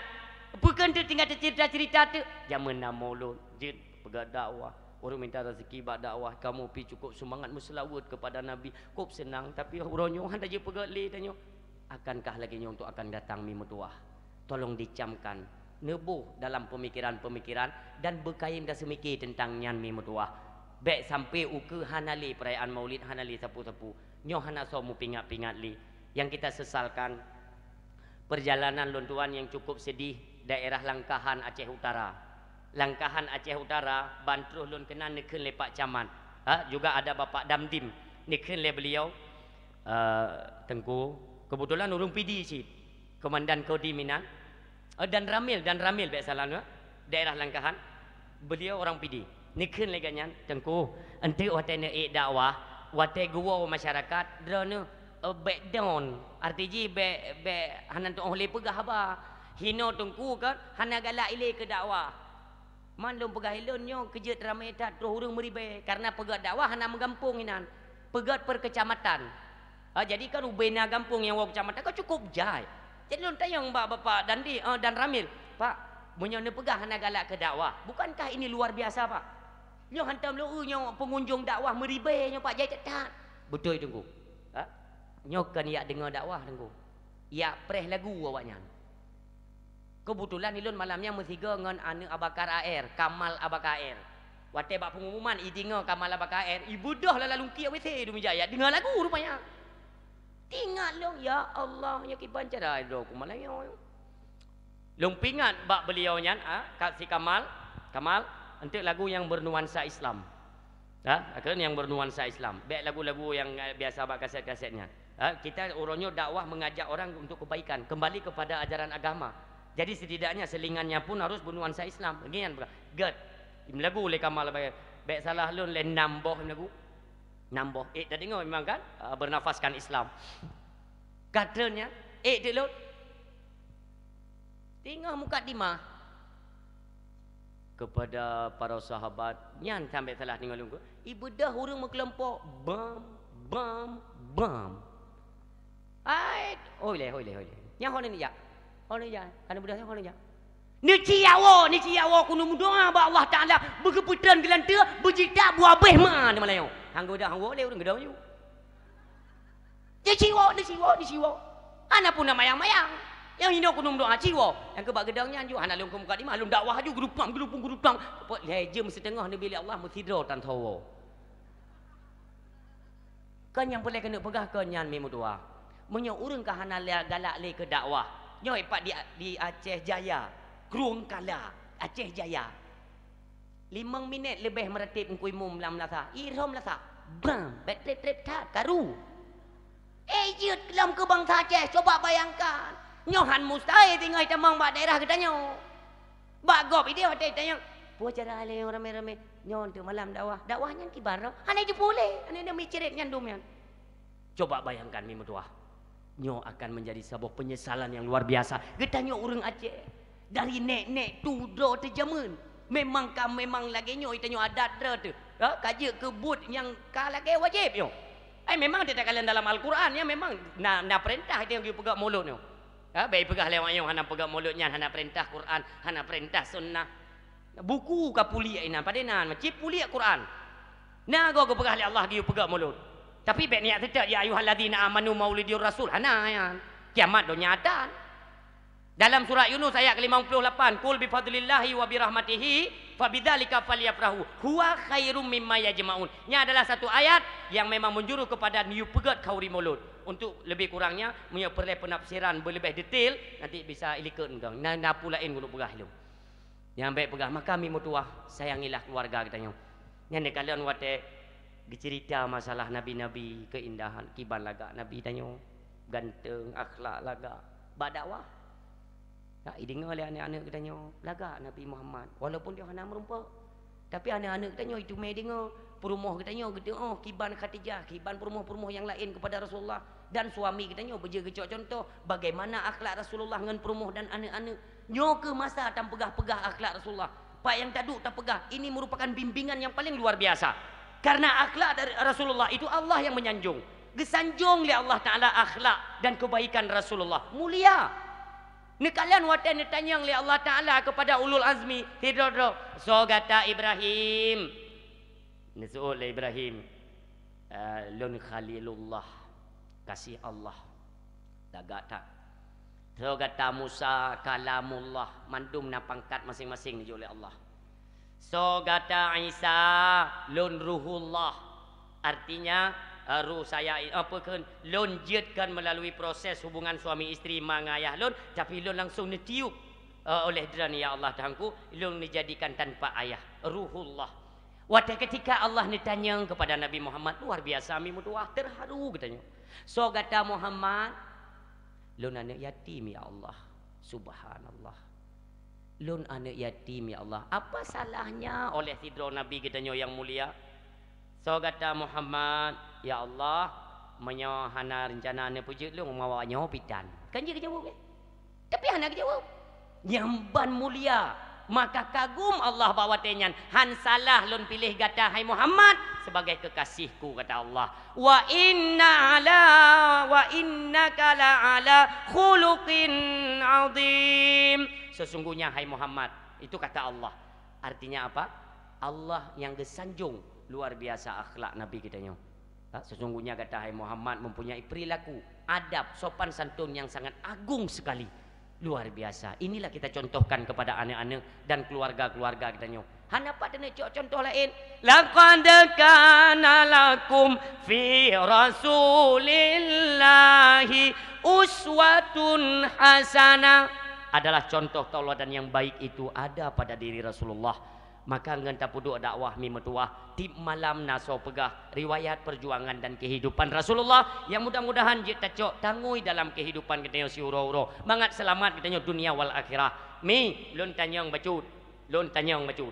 Peue keuh teuh tinggai cerita-cerita teuh? Jameun na mulod, jeuet peugah dakwah. Ureuëng minta rezeki bak dakwah, kamoe pi cukup seumangat meuseulaweuet keupada Nabi, kôb seunang, tapi uroe nyoe hana jipeugét lé tanyoe. Akankah lagée nyoe untuk akan datang mi meutuwah? Tolong dicamkan, neuboh dalam peumikiran-peumikiran dan beukayém taseumiké teuntang nyan mi meutuwah. Bék sampai ukeue hana lé peurayaan Maulid, hana lé sapeue-sapeue. Nyoe hana soe meupingat-pingat lé. Nyang kita sesalkan, Perjalanan lôn tuan nyang cukup sedih, daerah Langkahan, Aceh Utara. Langkahan, Aceh Utara, ban troh lôn keunan neukheun lé Pak Camat. Ha, juga ada Bapak Damdim, neukheun lé beliau, eh, Teungku. Kebetulan ureuëng Pidie cit, Komandan Kodim inan. Eh, Danramil, Danramil bék salah, daerah Langkahan. Beliau orang Pidie. Neukheun lé gobnyan, "Teungku, eunteuk watée neuék dakwah, watée geuwoe masyarakat, droeneuh, eh, bék don, arti jih bék, bék hana tuoh lé peugah haba. Hinoe Teungku kan hana galak ilée keu dakwah." Man lôn peugah ilôn nyoe keujeuet ramé that troh ureuëng meuribée, kareuna peugét dakwah hana meugampông inan. Peugét per kecamatan. Ha, jadi kan ubena gampông nyang woe kecamatan kan cukup jai. Jadi lôn tanyong bak Bapak Dandi, eh, Danramil, "Pak, meunyoe neupeugah hana galak keu dakwah, bukankah ini luar biasa, Pak? Nyoe hantom lôn eu nyoe pengunjung dakwah meuribée nyoe, Pak, jai that-that." "Beutôi, Teungku. Ha? Nyoe kon jak deungoe dakwah, Teungku. Jak preh lagu awaknyan." Keubeutulan ilôn malam nyan meusigoe ngon aneuëk Abakar A R, Kamal Abakar A R. Watée bak peungumuman ideungoe Kamal Abakar A R, ibeudôh lala lungkiek W C di meja, jak deungoe lagu rupanya. Teuingat lôn, "Ya Allah, nyoe kiban cara droe kumalah nyoe." Lôn peuingat bak beliau nyan, ah, ka si Kamal, "Kamal, eunteuk lagu nyang bernuansa Islam." Ha, akhirnya nyang bernuansa Islam. Bék lagu-lagu nyang, eh, biasa bak kaset-kaset nyan. Ha, kita uroe nyoe dakwah mengajak orang untuk kebaikan, kembali kepada ajaran agama. Jadi setidaknya selingannya pun harus bernuansa Islam. Ngian bukan? Gét. Im lagu lé Kamal, bék salah lôn lé nam boh im lagu. Nam boh. Eh, tadi ngau memang kan? Ah, bernafaskan Islam. Katanya, eh, dek lôn. Teungoh mukadimah kepada para sahabat, nyan sampai salah teungoh lungkot. Ibeudôh ureuëng meukeulompok, bam, bam, bam. Hai, hoi lé, hoi lé, hoi lé. Nyan hon jak. Hon jak. Kana beudôh nyan hon jak. Neuciyawo, neuciyawo keuneuk meudoa bak Allah Taala, beugeupeutrön geulanteue, beujita buah beh ma di malam nyoe. Hang geudah hang woe lé ureuëng geudah nyoe. Neuciwo, neuciwo, neuciwo. Hana pun na mayang-mayang. Nyang hinoe keuneuk meudoa ciwo. Nyang keubak geudong nyan ju hana lôn keu mukadimah, lôn dakwah ju geurupam, geurupung, geurupam. Pot lhée jeuem siteungoh neubi lé Allah meusidroe tan thawo. Kon nyang peureulée keuneuk peugah kon nyan mi meutuah. Meunyoe ureuëng ka hana lé galak lé keu dakwah, nyoe pat di, di Aceh Jaya, Krueng Kala, Aceh Jaya. Limong minét leubeh meuratéb Teungku Imum lam lasa. Irhom lasa. Bam! Bék trép-trép that, karu. Eh, jeuet lom keu bansa Aceh, coba bayangkan. Nyoe han mustahil teungoh tamong bak daerah geutanyoe. Bak gob idéh watée tanyong, "Peue cara lé nyang ramé-ramé?" "Nyoe untuk malam dakwah." Dakwah nyan kiban roh. Hana jipeureulée. Hana ada micerek nyan dum nyan. Coba bayangkan mi meutuah. Nyoe akan menjadi saboh penyesalan yang luar biasa. Geutanyoe ureuëng Aceh, dari nek-nek tu droe teuh jameun. Memang ka memang lagée nyoe tanyoe adat droe teuh. Ha, ka jeuet keu buet nyang ka lagée wajéb nyoe. Ai memang teuka dalam Al-Quran nyan memang na, na peurintah tanyoe geupeugah mulod nyoe. Ha, bék peugah lé awak nyoe hana peugah mulod nyan hana peurintah Quran, hana peurintah sunnah. Buku ka puliek inan, padé nan, cit puliek Quran. Na goe geupeugah lé Allah geuyue peugah mulod. Tapi bék niat teutab, "Ya ayyuhalladzina amanu maulidur rasul." Hana nyan. Kiamat donya atan. Dalam surat Yunus ayat ke lima puluh lapan, "Qul bi fadlillahi wa bi rahmatihi fa bidzalika falyafrahu huwa khairum mimma yajma'un." Nya adalah satu ayat yang memang menjuru kepada niu peugét khauri mulod. Untuk lebih kurangnya, meunyoe peureulée penafsiran beuleubeh detail, nanti bisa ilikot engkang. Na, na peue laén geuneuk peugah lom. Nyang bék peugah, maka mi meutuwah, sayangilah keuluwarga geutanyoe. Nyan neukalon watée geuceurita masalah nabi-nabi, keuindahan, kiban lagak nabi tanyoe, ganteng, akhlak lagak. Bak dakwah, ka ideungoe lé aneuëk-aneuëk geutanyoe, lagak Nabi Muhammad, walaupun dia hana meurumpok. Tapi aneuëk-aneuëk geutanyoe iteumé deungoe, peurumoh geutanyoe geuteuôh kiban Khadijah, kiban peurumoh-peurumoh nyang laén keupada Rasulullah, dan suami geutanyoe beujeuet geucok cuntoh bagaimana akhlak Rasulullah ngon peurumoh dan aneuëk-aneuëk. Nyoe kheueh masa tapeugah-peugah akhlak Rasulullah. Pat nyang taduek tapeugah, ini merupakan bimbingan yang paling luar biasa. Karena akhlak dari Rasulullah itu Allah yang menyanjung. Geusanjong lé Allah Taala akhlak dan kebaikan Rasulullah. Mulia. Neukalon watée neutanyong lé Allah Taala keupada ulul azmi, sidroe-droe, "Soe gata Ibrahim?" Neuseuôt lé Ibrahim, "Eh, lôn Khalilullah, kasih Allah." Lagak that. "Soe gata Musa, Kalamullah." Mandum na pangkat maséng-maséng neujok lé Allah. "Soe gata Isa, lôn Ruhullah." Artinya, Eh, ruh saya, eh, apa kheun, lôn jeuet kheun melalui proses hubungan suami isteri ma ngon ayah lôn, tapi lôn langsung neutiup, eh, oleh Droeneuh, ya Allah Tuhanku, lôn neujadikan tanpa ayah, Ruhullah. Watée ketika Allah neutanyong kepada Nabi Muhammad, luar biasa mi meutuwah, terharu geutanyoe. Soe gata Muhammad? Lôn aneuëk yatim, ya Allah. Subhanallah. Lôn aneuëk yatim, ya Allah. Apa salahnya oleh sidroe Nabi geutanyoe nyang mulia? Soe gata Muhammad, ya Allah, meunyoe hana reuncana neupeujeuet lôn, mawa nyoe pitan. Kan jeuet geujaweueb, ya? Tapi hana geujaweueb. Nyang ban mulia, maka kagum Allah bak watée nyan, "Han salah lôn piléh gata, hai Muhammad, sebagai kekasih-Ku," kata Allah. "Wa inna ala, wa innaka la ala khuluqin azim." Sesungguhnya, hai Muhammad, itu kata Allah. Artinya apa? Allah nyang geusanjong luar biasa akhlak Nabi geutanyoe. Ha, sesungguhnya gata, hai Muhammad, mempunyai perilaku, adab, sopan santun yang sangat agung sekali. Luar biasa. Inilah kita contohkan kepada aneuk-aneuk dan keluarga-keluarga geutanyoe. Hana pat taneuk cok contoh laén. "Laqad kana lakum fi Rasulillahi uswatun hasanah." Adalah contoh tauladan yang baik itu ada pada diri Rasulullah. Maka ngon tapeuduek dakwah mi meutuwah, tieb malam na soe peugah riwayat perjuangan dan kehidupan Rasulullah nyang mudah-mudahan jeuet tacok tangui dalam kehidupan geutanyoe siuroe-uroe, mangat seulamat geutanyoe dunia wal akhirah. Mi, lôn tanyong bacut, lôn tanyong bacut.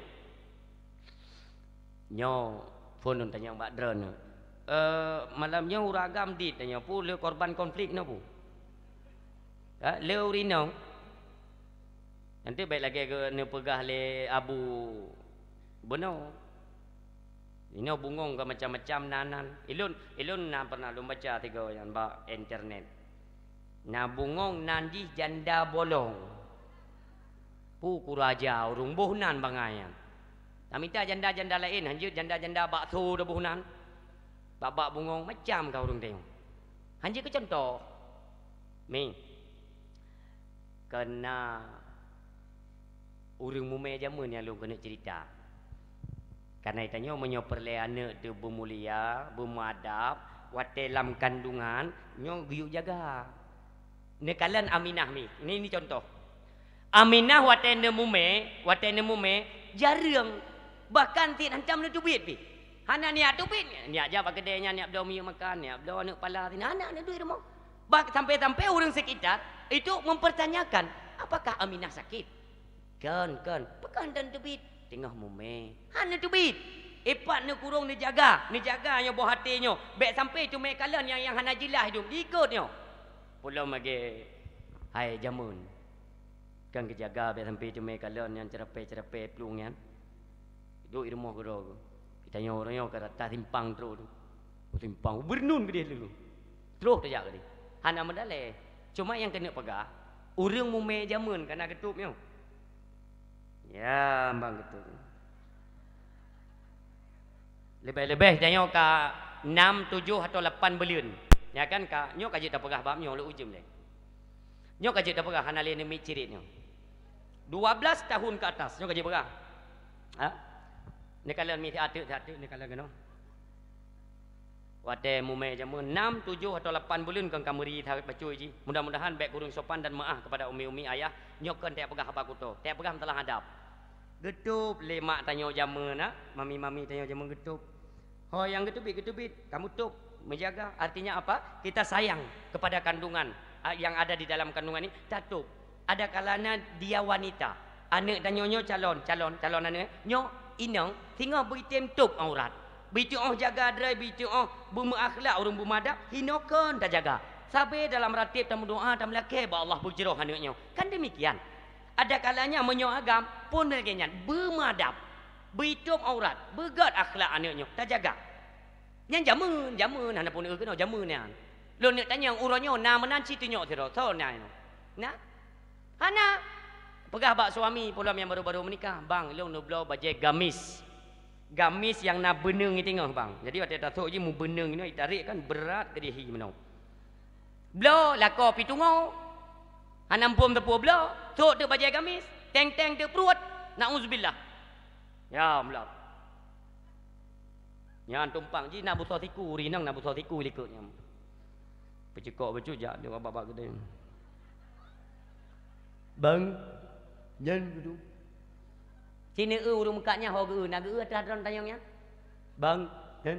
Nyoe phon lôn tanyong bak Droeneuh. Eh, malam nyoe ureuëng agam dit tanyoe, peue le korban konflik nyoe peue? Ha, le ureuëng inong. Nanti bék lagée keu neupeugah lé Abu Beuno. Inoe bungong ka macam-macam nan-nan. Ilôn, ilôn na pernah lôn baca tiga nyan bak internet. Na bungong nan jih janda bolong. Pu kuraja ureuëng boh nan bangai nyan. Tamita janda-janda laén, hanjeuet janda-janda bakso dah boh nan. Bak-bak bungong macam ka ureuëng tengok. Hanjeuet keu contoh. Mi. Keu na ureuëng mumé jameun nyang lôn keuneuk cerita. Kareuna tanyoe meunyoe peureulée aneuëk teuh beumulia, beumuadab, watée lam kandungan, nyoe geuyue jaga. Neukalon Aminah mi. Ini, ini contoh. Aminah watée neumumé, watée neumumé, jareueng. Bahkan cit hantom neuteubiet pih. Hana niat teubiet, niat jak bak keudée nyan, niat bloe minyeuk makan, niat bloe aneuëk pala sinan, hana, hana duek rumoh. Bah, sampai-sampai ureuëng sekitar itu mempertanyakan, "Apakah Aminah sakit?" "Kon, kon." "Pakon hana teubiet?" "Teungoh mumé." Hana teubiet. Ipat neukurong neujaga, neujaga nyoe boh até nyoe. Bék sampai teumé kalon nyang, nyang hana jeulaih dum diikot nyoe. Peulom lagée hai jameun. Kan geujaga bék sampai teumé kalon nyang ceurapée-ceurapée plueng nyan. Duek di rumoh keudroe. Geutanyoe uroe nyoe ka rata simpang trok tu. Simpang gubernur keudeh dulu. Troh tajak keudeh. Hana meudalée. Cuma nyang keuneuk peugah, ureuëng mumé jameun ka na geutôb nyoe. Ya, bang geutôb. Leubeh-leubeh tanyoe ka nam, tujoh atau lapan buleuen. Ya kan, ka, nyoe ka jeuet tapeugah bab nyoe lé ujeuen lé. Nyoe ka jeuet tapeugah hana lé neumi cirit nyoe. Dua belas tahun ke atas, nyoe ka jeuet peugah. Ha? Neukalon mi siat teuk, siat teuk neukalon keunoe. Watée mumé jameun nam, tujoh atau lapan buleuen kon ka meuri that bacut jih. Mudah-mudahan bék kureueng sopan dan meuáh kepada umi-umi ayah. Nyoe kon tajak peugah haba kuto, tajak peugah meusalah adab. Geutôb lé mak tanyoe jameun, ha? Mami-mami tanyoe jameun geutôb. Ho nyang geuteubiet, geuteubiet, kamoe tôb, meujaga. Artinya apa? Kita sayang kepada kandungan, a, yang ada di dalam kandungan ni, tatôb. Ada kalanya dia wanita. Aneuëk tanyoe nyoe calon, calon, calon aneuëk. Nyoe inong, singoh beuitem tôb aurat. Beuteuoh jaga droe, beuteuoh beumeuakhlak ureuëng beumadab, hinoe kon tajaga. Sabe dalam ratéb tameudoá, tameulakée bak Allah beujroh aneuëk nyoe. Kan demikian. Ada kalanya meunyoe agam pun lagée nyan, beumeuadab, beutôb aurat, beugét akhlak aneuëk nyoe, tajaga. Nyan jameun, jameun, hana pun eu keunoe jameun nyan. Lôn neuk tanyong uroe nyoe na meunan ci tunyok sidroe, soe na nyoe? Na? Hana. Peugah bak suami pulo nyang baru-baru meunikah, "Bang, lôn neubloe bajée gamis. Gamis nyang na beuneueng i teungoh, bang." Jadi watée tasok jih meubeuneueng inoe, itarek kan brat keudeh hi meunoe. Bloe lakoe pi tungoe. Hana muphom sapeue bloe, sok teuk bajée gamis, teng-teng teuk pruet. Nauzubillah. Ya Allah. Nyan tumpang jih na busoe siku, ureueng inong na busoe siku likot nyan. Peucukok bacut jak di babah geudeh. Bang, nyan beudôh. Sinoe eu ureueng meukat nyan ho geu-eu, na geu-eu ateueh droeneuh tanyong nyan. Bang, nyan.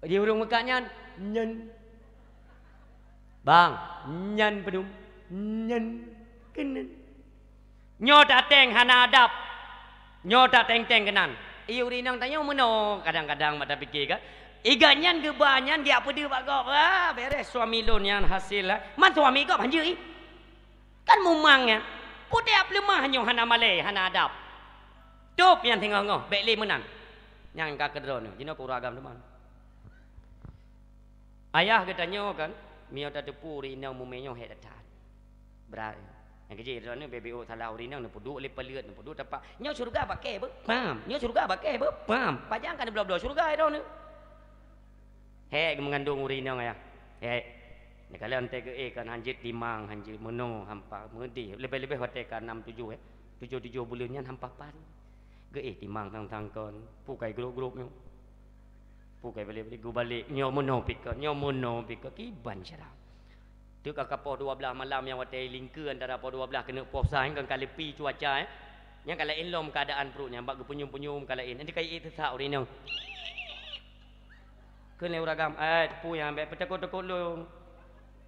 Di ureueng meukat nyan, nyan. Bang, nyan peudum, nyan keunan. Nyoe tateng hana adab. Nyoe tateng-teng keunan. Ié ureueng inong tanyoe meunoe kadang-kadang mak tapike ka. Iga nyan geuba nyan geujak peudeuh bak gob. Ah, beres suami lôn nyan hasil lah. Man suami gob hanjeuet i. Kan mumang nyan. Putéh peuleumah nyoe hana malée, hana adab. Tôb nyan singoh-ngoh, bék lé meunan. Nyang ka keudroe nyoe, jinoe keu ureueng agam teuma. Ayah geutanyoe kan, meunyoe tateupeue ureueng inong mumé nyoe hék that-that. Brat. Nyang keujeuet droeneuh beu-beu salah ureueng inong neupeuduek lé paleuet, neupeuduek tapak. Nyoe syeuruga bak kée beuh? Paham. Nyoe syeuruga bak kée beuh? Paham. Pajan ka neubloe-bloe syeuruga droeneuh. Hék geumeugandong ureueng inong ayah. Hék. Neukalon teuh geuéh kan hanjeuet timang, hanjeuet meunoe, hampa meudeh. Leubeh-leubeh watée ka nam tujoh, eh. Tujoh-tujoh buleuen nyan hampa pan. Geuéh timang sang-sang kon, pukai grup-grup nyoe. Pukai balek-balek, gubalek, nyoe meunoe pih kon, nyoe meunoe pih kon, kiban syedara. Teuk ka poh dua blaih malam nyang watée lingkeue antara poh dua blaih keuneuk poh sa nyan kon ka leupi cuaca, eh. Nyan ka laén lom keuadaan pruet nyan, bak geupeunyum-peunyum ka laén. Nanti ka ié teusak ureueng inong. Kheun lé ureueng agam, "Eh, peue nyan, bék peutakot-takot lôn.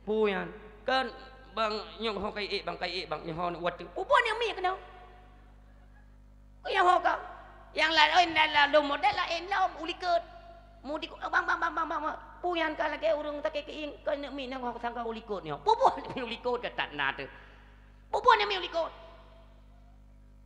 Peue nyan? Kan bang nyoe ho ka ié, bang ka ié, bang nyoe ho watée." Peue-peue aneuk miet keunoe? Nyang ho ka. Nyang laén dah lom model laén lom u likot. Mudi ku, "Bang, bang, bang, bang, bang, bang. Peue nyan ka lagée ureueng sakét keuieng, ka neuk miet nyang ho sangka u likot nyoe." Peue-peue u likot ka that na teuh. Peue-peue neuk miet u likot.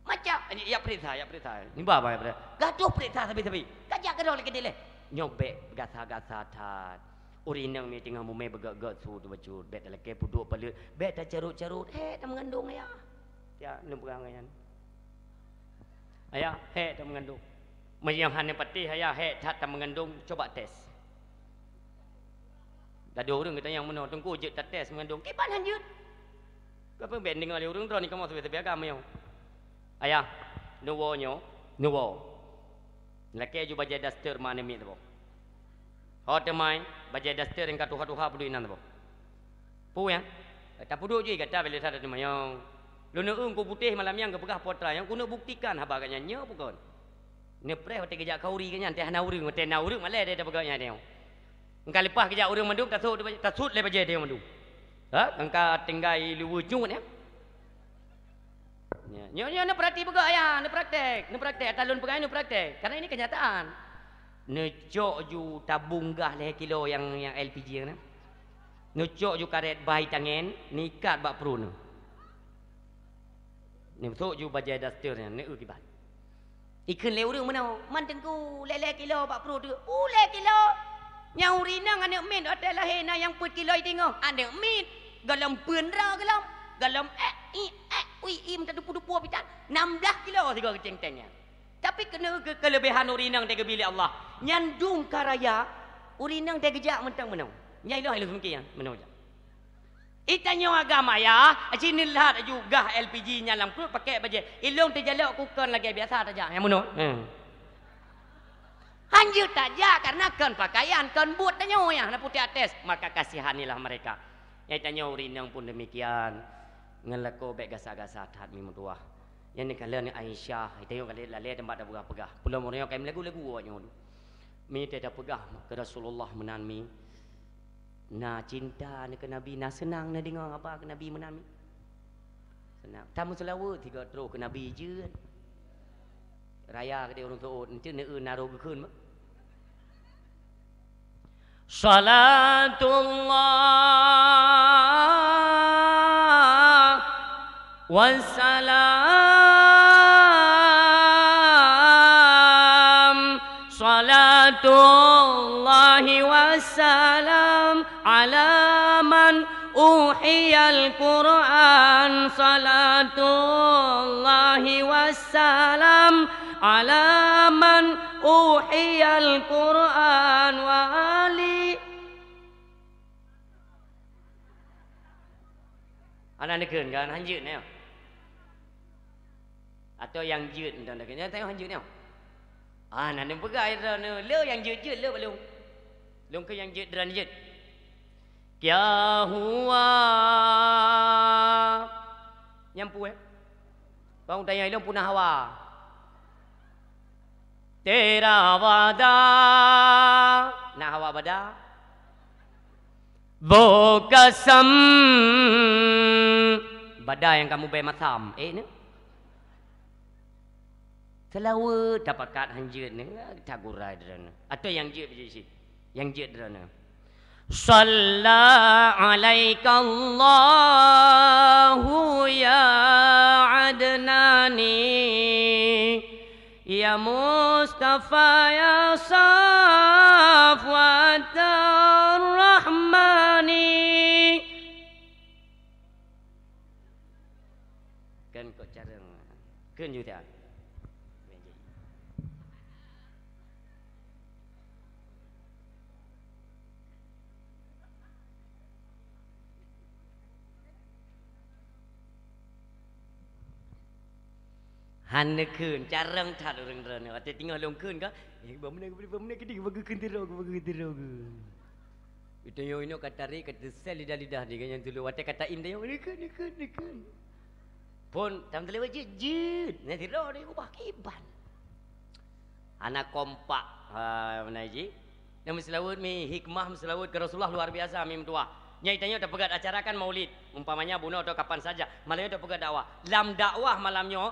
Macam, ya peuriksa, ya peuriksa. Ni ba, ba, ya peuriksa. Gadoh peuriksa sabe-sabe. Ka jak keudroe lagée dilée. Nyoe bék gasa-gasa that. Ureueng inong mi teungoh mumé beugét-gét su teuh bacut. Bék talakée peuduek paleuet. Bék tacarot-carot. Hék tameugandong ayah. Ya, lôn peugah ngon nyan. Ayah, hék tameugandong. Meunyoe hana patéh ayah hék that tameugandong, coba tes. Gadoh ureueng geutanyong meunoe, "Teungku, jeuet tates meugandong?" Kiban han jeuet. Ka peue bék deungoe lé ureueng droeneuh kamoe sabe-sabe agam nyoe. Ayah, neuwoe nyoe, neuwoe. Lakée ju bajée daster ma aneuk miet saboh. Ho teumai, bajée daster nyang ka tuha-tuha peuduek inan saboh. Peue nyan? Tapeuduek ju gata bak lé that teumanyong. Lôn neueu ku putéh malam nyan geupeugah po atra nyan, ku neuk buktikan haba gata nyan nyoe peue kon. Neupreh watée geujak khauri gata nyan, teuh hana ureueng, watée na ureueng malée deh tapeugah nyan nyoe. Ka leupah geujak ureueng mandum tasut, tasut lé bajée teuh mandum. Ha? Ka tinggai luweue cut nyan. Ya, nyoe, nyoe neupeurati beugöt ayah, neupraktek, neupraktek. Ata lôn peugah nyoe neupraktek. Karena ini kenyataan. Neucok ju tabong gah lhée kilo nyang, nyang L P G nyan. Neucok ju karet bai tangen, neuikat bak pruet nyoe. Neusok ju bajée daster nyan, neueu kiban. Ikheun lé ureueng meunoe, "Man teungku, lhée-lhée kilo bak pruet teuh." "Ulée kilo? Nyang ureueng inong aneuk miet watée lahé na nyang peuet kilo i teungoh." Aneuk miet, gohlom peuen droe gohlom. Gohlom ék, i, ék, ui, im, tadupu-dupu pitan. Nam blaih kilo sigoe geuceng-ceng nyan. Tapi keuneuk keu-, keuleubehan ureueng inong teugeubri lé Allah. Nyan dum ka raya, ureueng inong teugeujak mantong meunoe. Nyan ilong, ilong sungkée nyan, meunoe jak. Itanyoe agam ayah, sineulhat aju gah L P G nyan lam pruet pakèk bajée. Ilong teujalok kukon lagée biasa tajak, nyang meunoe. Hmm. Han jeuet tajak karena kon pakaian, kon buet tanyoe nyang hana putéh ates, maka kasihanilah mereka. Nyang tanyoe ureueng inong pun demikian. Ngon lakoe bék gasa-gasa that mi meutuwah. Nyang neukalon Aisyah, itanyoe ka lheueh lalée teumpat tapeugah-peugah. Peulom ureueng nyoe ka lagu-lagu awak nyoe. Mi teuh tapeugah keu Rasulullah meunan mi. Na cinta na keu Nabi, na seunang na deungoe haba keu Nabi meunan mi. Seunang. Tameuseulaweuet sigoe troh keu Nabi jeuet. Raya keudeh ureueng seuôt, enteuk neueu na roh geukheun meuh. Salatullah wassalam, salatullahi wassalam ala man uhiyal Qur'an, salatullahi wassalam ala man uhiyal Qur'an wa ali. Hana neukheun kan, han jeuet nyoe. Atau nyang jeuet, entah neukheun. Nyang teuh han jeuet nyoe. Ah, na neupeugah droeneuh, le nyang jeuet-jeuet le bak lôn. Lôn keu nyang jeuet droeneuh jeuet. Kya hua? Nyang peue? Bang tanya ilôn puna hawa. Tera wada. Na hawa bada? Bo kasam. Bada nyang kamu bèe masam. Eh, ni? Seulaweuet tapakat han jeuet ni, tagurai droeneuh. Atau nyang jeuet biji sit. Nyang jeuet droeneuh. Shalla alaikallahu ya Adnani, ya Mustafa ya Safwatar Rahmani. Kan kok carông. Kheun ju that. Han neukheun, carông that ureueng droeneuh. Watèe teungoh lôn kheun ka, eh, bak meunan, bak meunan keudéh, bak geukheun tiro, bak geukheun tiro. Geutanyoe inoe ka tarék, ka teusèl lidah-lidah di gobnyan tuleueng. Watèe ka taim tanyoe, neukheun, neukheun, neukheun. Phôn, tam teulewat jeuet, jeuet. Nyan sidroe ubah kiban. Hana kompak. Ha, meunan jih. Nyang meuseulaweuet mi hikmah meuseulaweuet keu Rasulullah luar biasa mi meutuah. Nyan tanyoe tapeugöt acara kan maulid. Umpamanya bunoe atau kapan saja. Malam nyoe tapeugöt dakwah. Lam dakwah malam nyoe,